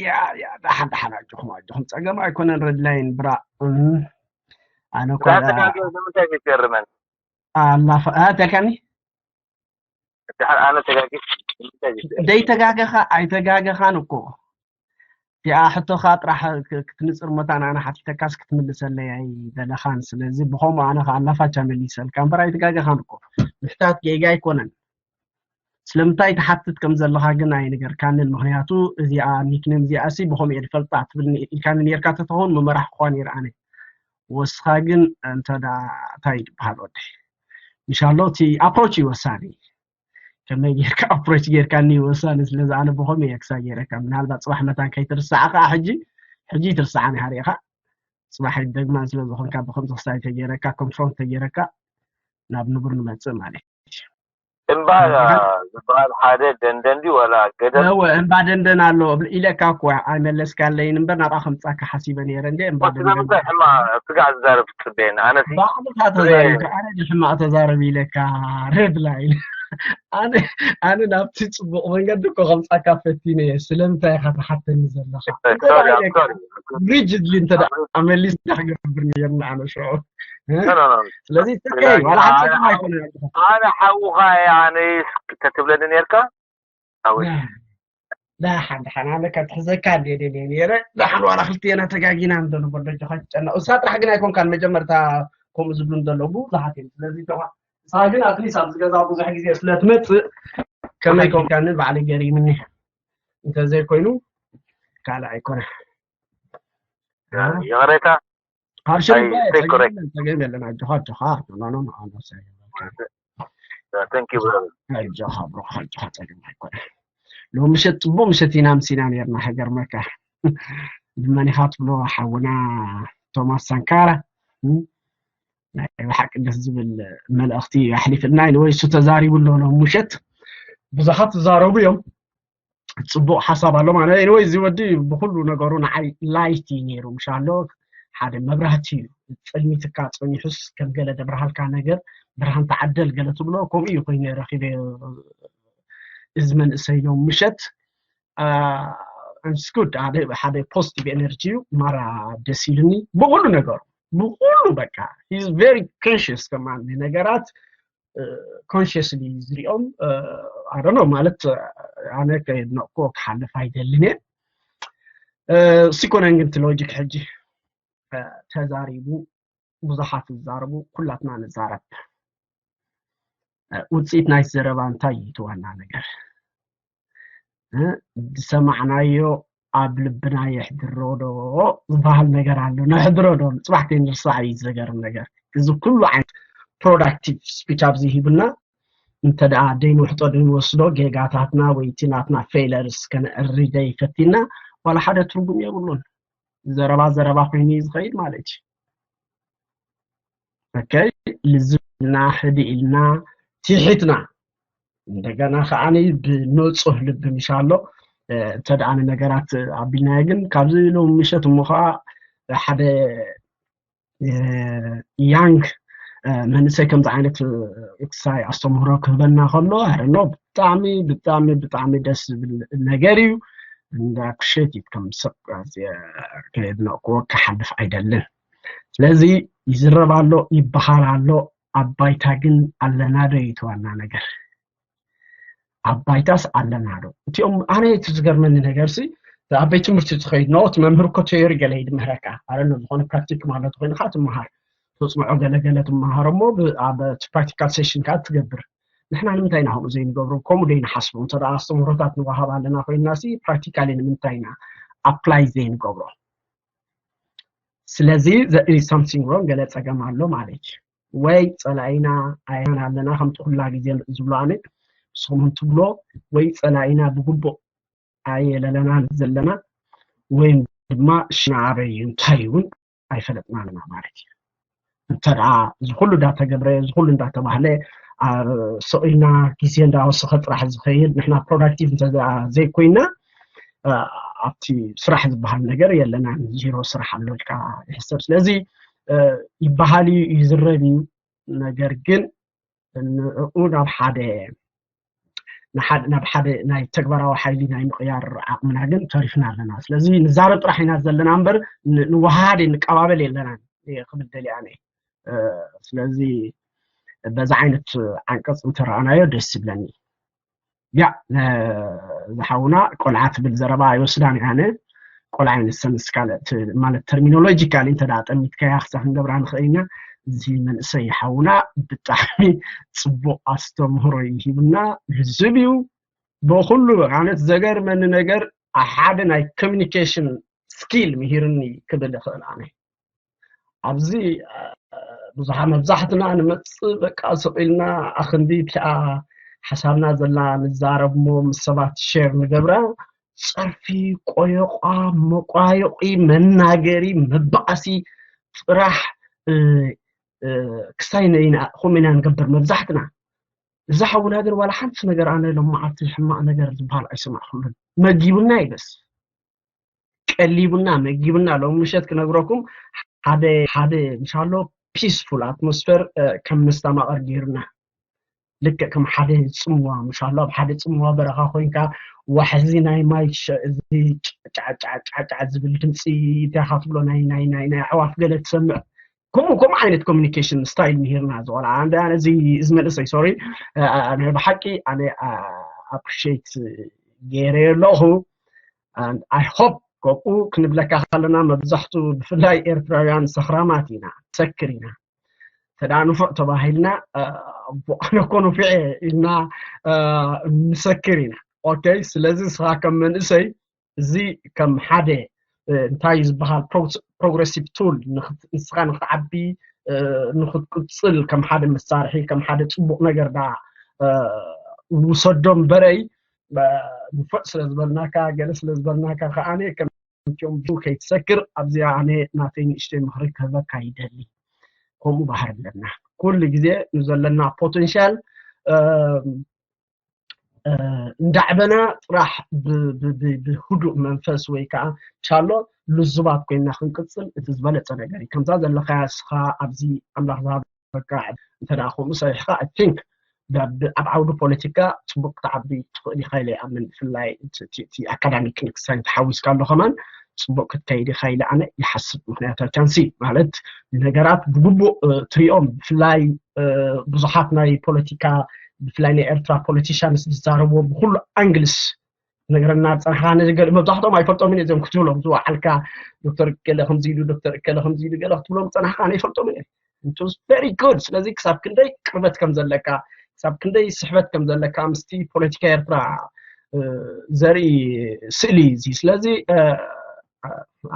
ያ ያ ደሓን ደሓን ኣጆኹም ኣጆኹም ጸገም ኣይኮነን ሬድ ላይን ብራ እም። ኣነ እኳ ዳተጋገ ንምንታይ ይገርመን ኣላፈ ኣተካኒ ድሓር ኣነ ተጋጊ ንምንታይ ይገርመን? ደይተጋገኻ ኣይተጋገኻን እኮ እቲኣ ሕቶኻ ጥራሕ ክ- ክትንፅር መታን ኣነ ሓቲተካስ ክትምልሰለይ ኣይደለኻን ስለዚ ብኸምኡ ኣነ ከዓ ኣላፋቻ መሊሰልካ እምበር ኣይተጋገኻን እኮ ምሕታት ጌጋ ኣይኮነን ስለምንታይ ትሓትት ከም ዘለኻ ግን ኣይነገርካንን ምክንያቱ እዚኣ ኒክኔም እዚኣ ሲ ብኸምኡ እየ ዝፈልጣ ትብልኒ ኢልካኒ ነርካ ተተኸውን መመራሕኩኻ ነይረ ኣነ ወስኻ ግን እንተ ደኣ እንታይ እዩ ዝበሃል ወዲ ምሻሎ እቲ ኣፕሮች እዩ ወሳኒ ከመይ ጌርካ ኣፕሮች ጌርካኒ እዩ ወሳኒ ስለዚ ኣነ ብኸም እየ ክሳ ጌረካ ምናልባት ፅባሕ መታን ከይትርሳዕ ከዓ ሕጂ ሕጂ ይትርሳዓን ኢኻ ርኢኻ ፅባሕ ደግማን ስለ ዝኾንካ ብኸምዚ ክሳይ ተጌረካ ኮንፍሮንት ተጌረካ ናብ ንቡር ንመፅእ ማለት እዩ እምባ ዝበሃል ሓደ ደንደን ድዩ ዋላ ገደል እወ እምባ ደንደን ኣሎ ኢለካ እኮ ኣይመለስካለይን እምበር ናብኣ ከምፃካ ሓሲበ ነይረ እንደ እምባ ስለምንታይ ሕማቕ ስጋዕ ዝዛረብ ትፅበየኒ ኣነሲ ባዕልኻ ተዛሪብካ ኣነ ሕማቕ ተዛረብ ኢለካ ሬድ ላይን ኣነ ኣነ ናብቲ ፅቡቕ መንገዲ እኮ ከምፃካ ፈቲነ እየ ስለምንታይ ኢኻ ትሓተኒ ዘለኻ ሶሪ ሶሪ ሪጅድሊ እንተ መሊስና ክገብር ነርና ኣነ ሽዑ ስለዚ ዋላ ሓንቲ ኣይኮነ ኣነ ሓውኻ እየ ኣነ ተትብለኒ ነርካ ሓወይ ዳሓን ዳሓን ኣነ ካብ ትሕዘካ እንደ ደልየ ነይረ ዳሓን ዋላ ክልትኤና ተጋጊና እንዶ ንበር ደጆኻ ትጨነቕ እሳ ጥራሕ ግን ኣይኮንካን መጀመርታ ከምኡ ዝብሉ እንዘለዉ ብዙሓት እዮም ስለዚ ተዋ እሳ ግን ኣትሊስ ኣብዚ ገዛ ብዙሕ ግዜ ስለ ትመፅእ ከመይ ኮንካኒ ባዕለይ ገሪምኒ እንተዘይኮይኑ ካልእ ኣይኮነ ይቕሬታ ኣብሽር ኣይ፣ እባ take correct. ጸገም የለን ጸገም የለን ኣጆኻ ኣጆኻ ኖ ኖ ኖ ኖ ኖ thank you brother ኣጆኻ ብሩኽ ኣጆኻ ጸገም ኣይኮነ ሎሚ ምሸት ጽቡቕ ምሸት ኢና ምሲና ነርና ሃገር መካ ብመኒኻ ትብሎ ሓውና ቶማስ ሳንካራ እም፣ ናይ ብሓቂ ደስ ዝብል መልእኽቲ ኣሕሊፍልና ኢንወይ እሱ ተዛሪቡ ኣሎ ሎም ምሸት ብዙሓት ትዛረቡ እዮም ጽቡቕ ሓሳብ ኣሎ ማለት ኢንወይ እዚ ወዲ ብኩሉ ነገሩ ንዓይ ላይት እዩ ነይሩ ምሻሎ ሓደ መብራህቲ እዩ ጸልሚትካ ጸኒሑስ ከም ገለ ደብርሃልካ ነገር ብርሃን ተዓደል ገለ ትብሎ ከምኡ እዩ ኮይኑ ረኺበ እዚ መንእሰይ ሎም ምሸት ስኩድ ሓደ ፖዚቲቭ ኤነርጂ እዩ ማራ ደስ ኢሉኒ ብኩሉ ነገሩ ብኩሉ በቃ ሂዝ ቨሪ ኮንሽስ ከማን ነገራት ኮንሽስሊ ዝሪኦም ኣደኖ ማለት ኣነ ከየድነቅኩ ክሓልፍ ኣይደልን እየ እሱ ይኮነን ግን እቲ ሎጂክ ሕጂ ተዛሪቡ ብዙሓት ዝዛረቡ ኩላትና ንዛረብ ውፅኢት ናይ ዘረባ እንታይ እዩ እቲ ዋና ነገር ዝሰማዕናዮ ኣብ ልብና የሕድሮ ዶ ዝበሃል ነገር ኣሎ ነሕድሮ ዶ ፅባሕ ከይንርሳዕ እዩ ዘገርም ነገር እዚ ኩሉ ዓይነት ፕሮዳክቲቭ ስፒች ኣብዚ ሂብና እንተ ደኣ ደይንውሕጦ ደይንወስዶ ጌጋታትና ወይ እቲ ናትና ፌለርስ ከነእሪ ደይፈቲና ዋላ ሓደ ትርጉም የብሉን ዘረባ ዘረባ ኮይኑ እዩ ዝኸይድ ማለት እዩ okay ልዝብና ሕዲ ኢልና ትሒትና እንደገና ከዓ ብንፁህ ልቢ ምሻሎ እንተ ደኣ ነገራት ኣቢልናዮ ግን ካብዚ ሎም ምሸት እሞ ከዓ ሓደ ያንግ መንእሰይ ከምዚ ዓይነት ክሳይ ኣስተምህሮ ክህበና ከሎ ኣረኖ ብጣዕሚ ብጣዕሚ ብጣዕሚ ደስ ዝብል ነገር እዩ እንዳ ኩሸት እዩ ከም ሰብ ከየድነቅዎ ክሓልፍ ኣይደልን ስለዚ ይዝረብ ኣሎ ይበሃል ኣሎ ኣብ ባይታ ግን ኣለና ዶ እዩ እቲ ዋና ነገር ኣብ ባይታስ ኣለና ዶ እቲኦም ኣነ እቲ ዝገርመኒ ነገር ሲ ኣብ ቤት ትምህርቲ ትኸይድ ኖ እቲ መምህር እኮ ቴዮሪ ገለ ይድምህረካ ኣለ ዝኾነ ፕራክቲክ ማለት ኮይንካ ትመሃር ተፅንዖ ገለገለ ትመሃር እሞ ኣብ ፕራክቲካል ሴሽን ከዓ ትገብር ንሕና ንምንታይ ኢና ከምኡ ዘይንገብሮ ከምኡ ደይንሓስቦ እንተ ኣስተምህሮታት ንዋሃብ ኣለና ኮይንና ሲ ፕራክቲካሊ ንምንታይ ኢና ኣፕላይ ዘይንገብሮ ስለዚ there is something wrong ገለ ፀገም ኣሎ ማለት እዩ ወይ ፀላኢና ኣየናን ኣለና ከምቲ ኩላ ግዜ ዝብሎ ኣነ ንስኹም እንትብሎ ወይ ፀላኢና ብግቡእ ኣየለለናን ዘለና ወይ ድማ ሽና ኣበይ እዩ እንታይ እውን ኣይፈለጥናን ኢና ማለት እዩ እንተ ደኣ እዚ ኩሉ እንዳተገብረ፣ እዚ ኩሉ እንዳተባህለ፣ አ፣ ስቕ ኢልና ግዜ እንዳወሰኸ ጥራሕ ዝኸይድ፣ ንሕና ፕሮዳክቲቭ እንተ ደኣ ዘይኮይና፣ አ፣ ኣብቲ ስራሕ ዝበሃል ነገር የለናን። ዚሮ ስራሕ ኣሎ ኢልካ ይሕሰብ። ስለዚ፣ አ፣ ይበሃል እዩ፣ ይዝረብ እዩ። ነገር ግን ንዕኡ ናብ ሓደ፣ ንሓደ፣ ናብ ሓደ ናይ ተግባራዊ ሓይሊ ናይ ምቕያር ዓቕምና ግን ተሪፍና ኣለና። ስለዚ ንዛረብ ጥራሕ ኢና ዘለና እምበር፣ ን-፣ ንወሃሃድ ንቀባበል የለናን እየ ክብል ደልየ ኣነ። እ፣ ስለዚ በዛ ዓይነት ዓንቀጽ እንተረኣናዮ ደስ ይብለኒ። ያ፣ እ፣ ዝሓውና ቆልዓ ትብል ዘረባ ኣይወስዳን እየ ኣነ። ቆልዓ ኣይንሰንስ፣ ካልእ ት-፣ ማለት ተርሚኖሎጂካሊ እንተ ደኣ ጠሚትካያ ክሳ ክንገብራ ንኽእል ኢና። እዚ መንእሰይ ሓውና ብጣዕሚ ጽቡቕ ኣስተምህሮ እዩ ሂቡና። ልዝብ እዩ። ብኹሉ ማለት ዘገርመኒ ነገር ሓደ ናይ ኮሚኒኬሽን ስኪል ምሂርኒ ክብል እኽእል ኣነ። ኣብዚ፣ እ፣ ብዙሓ መብዛሕትና ንመጽእ በቃ ስቕ ኢልና ኣኽንዲ እቲኣ ሓሳብና ዘላ ንዛረብ እሞ ምስ ሰባት ሼር ንገብራ። ጸርፊ፣ ቆየቋ፣ መቋየቒ፣ መናገሪ፣ መባኣሲ ጥራሕ፣ እ፣ እ፣ ክሳይ ነይና ከምኡ ኢና ንገብር መብዛሕትና። እዚ ሓውና ግን ዋላ ሓንቲ ነገር ኣነ ሎም መዓልቲ ሕማቕ ነገር ዝበሃል ኣይሰማዕኩሉን። መጊቡና እዩ በስ። ቀሊቡና፣ መጊቡና። ሎም ምሸት ክነግረኩም ሓደ፣ ሓደ ምሻሎ ፒስፉል ኣትሞስፌር፣ እ፣ ከም መስተማቐር ገይሩና። ልክዕ ከም ሓደ ጽምዋ ምሻሎ፣ ኣብ ሓደ ጽምዋ በረኻ ኮይንካ ዋሕዚ ናይ ማይ ሸ-፣ እዚ ጫ-፣ ጫ-፣ ጫ-፣ ጫ-፣ ጫ ዝብል ድምጺ እንታይ ኢኻ ትብሎ ናይ፣ ናይ፣ ናይ፣ ናይ ኣዕዋፍ ገለ ትሰምዕ። ከምኡ፣ ከምኡ ዓይነት ኮሚኒኬሽን ስታይል ምሂርና እዚ ቆልዓ። ኣነ፣ ኣነ እዚ፣ እዚ መንእሰይ፣ ሶሪ፣ እ፣ ኣነ ብሓቂ ኣነ፣ እ፣ ኣፕሪሺየት ገይረዮ ኣለኹ። And I hope ከምኡ ክንብለካ ከለና መብዛሕቱ ብፍላይ ኤርትራውያን ሰኽራማት ኢና፣ ንሰክር ኢና። ተዳ ንፉዕ ተባሂልና፣ እ፣ ኣነ እኮ ንፉዕ እየ ኢልና፣ እ፣ ንሰክር ኢና። ኦኬ፣ ስለዚ ንስኻ ከም መንእሰይ እዚ ከም ሓደ፣ እ፣ እንታይ ዝበሃል ፕሮ-፣ ፕሮግረሲቭ ቱል ንኽት-፣ ንስኻ ንኽትዓቢ፣ እ፣ ንኽትቅጽል ከም ሓደ መሳርሒ፣ ከም ሓደ ጽቡቕ ነገር ዳ፣ እ፣ ንውሰዶ እምበረይ፣ እ፣ ንፉዕ ስለ ዝበልናካ፣ ገለ ስለ ዝበልናካ ከኣ ከምቲኦም ከይትሰክር ኣብዚኣ ኣነ ናተይ ንእሽተይ ምኽሪ ክህበካ ይደሊ። ከምኡ ባህሪ ኣለና። ኩሉ ግዜ ንዘለና ፖቴንሻል፣ እ፣ እ፣ እንዳዕበና ጥራሕ ብ-፣ ብ-፣ ብ-፣ ብህዱእ መንፈስ ወይ ከዓ ሻሎ ልዙባት ኮይንና ክንቅጽል እቲ ዝበለጸ ነገር እዩ። ከምዛ ዘለኻያ እስኻ ኣብዚ ኣምላኽ ዝሃበካ እንተ ደኣ ከምኡ ሰሪሕካ፣ I think ብ-፣ ብ-፣ ኣብ ዓውዲ ፖለቲካ ጽቡቕ ክትዓቢ ትኽእል ኢኻ ኢለ ይኣምን። ብፍላይ እቲ፣ እቲ፣ እቲ ኣካዳሚክ ንክሳን ተሓዊስካ ኣሎ ከማን ጽቡቕ ክትከይድ ኢኻ ኢለ ኣነ ይሓስብ። ምኽንያቱ ቻንሲ ማለት ነገራት ብግቡእ፣ እ፣ ትሪኦም። ብፍላይ፣ እ፣ ብዙሓት ናይ ፖለቲካ፣ ብፍላይ ናይ ኤርትራ ፖለቲሻንስ ዝዛረብዎ ብኩሉ ኣንግልስ ነገረና ዝጸንሓ፣ ኣነ ገለ መብዛሕትኦም ኣይፈልጦምን እየ፣ እዞም ክትብሎም ዝወዓልካ ዶክተር እከለ ከምዚ ኢሉ፣ ዶክተር እከለ ከምዚ ኢሉ ገለ ክትብሎም ዝጸናሕካ ኣነ ኣይፈልጦምን እየ። It was very good። ስለዚ ክሳብ ክንደይ ቅርበት ከም ዘለካ፣ ክሳብ ክንደይ ስሕበት ከም ዘለካ ምስቲ ፖለቲካ ኤርትራ፣ እ፣ ዘርኢ ስእሊ እዩ እዚ። ስለዚ፣ እ፣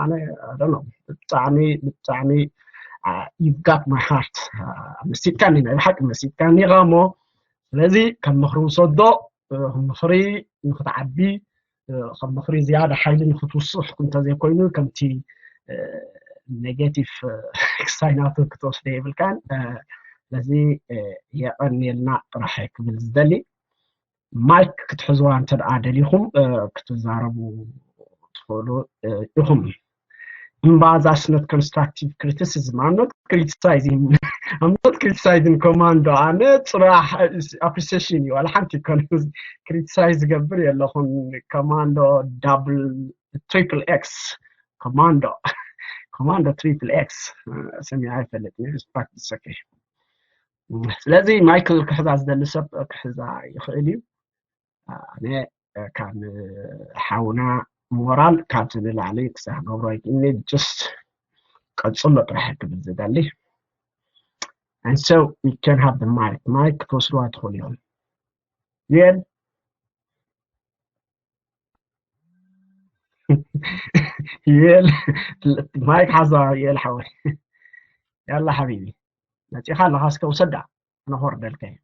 ኣነ፣ I don't know፣ ብጣዕሚ፣ ብጣዕሚ፣ አ፣ you've got my heart። አ፣ መሲጥካኒ፣ ናይ ብሓቂ መሲጥካኒ ኢኻ እሞ፣ ስለዚ ከም ምኽሪ ውሰዶ፣ እ፣ ምኽሪ ንኽትዓቢ፣ እ፣ ከም ምኽሪ ዝያዳ ሓይሊ ንኽትውስኽ እንተዘይኮይኑ፣ ከምቲ፣ እ፣ ኔጌቲቭ፣ እ፣ ክሳይ ናቱ ክትወስዶ የብልካን። እ፣ ስለዚ፣ እ፣ የቐንየልና ጥራሕ ክብል ዝደሊ። ማይክ ክትሕዝዋ እንተ ደኣ ደሊኹም፣ እ፣ ክትዛረቡ ትኽእሉ፣ እ፣ ኢኹም። እምባ፣ that's not constructive criticism. I'm not criticizing. I'm not criticizing ኮማንዶ። ኣነ ጽባሕ ኣፕሪሲሽን እዩ፣ ዋላ ሓንቲ ይኮነ። ክሪቲሳይዝ ዝገብር የለኹን። ኮማንዶ ዳብል፣ ትሪፕል ኤክስ፣ ኮማንዶ፣ ኮማንዶ ትሪፕል ኤክስ፣ እ፣ ሰሚዐ ኣይፈልጥን እየ። ሪስፓክት፣ it's okay። ስለዚ ማይክል ክሕዛ ዝደሊ ሰብ ክሕዛ ይኽእል እዩ። ኣነ ካብ ሓውና ሞራል ካብዚ ንላዕሊ ክሳብ ገብሮ ኣይክእልኒ፣ ጀስት ቀጽሎ ጥራሕ ክብል ዝደሊ። And so you can have the mic. ማይክ ክትወስድዋ ትኽእሉ ኢኹም። ዩኤል፣ ዩኤል፣ ማይክ ሓዛ ዩኤል ሓወይ። ያላ ሓቢቢ፣ መጺኻ ኣለኻ፣ እስከ ውሰዳ። ኣነ ክወርደልካ እየ።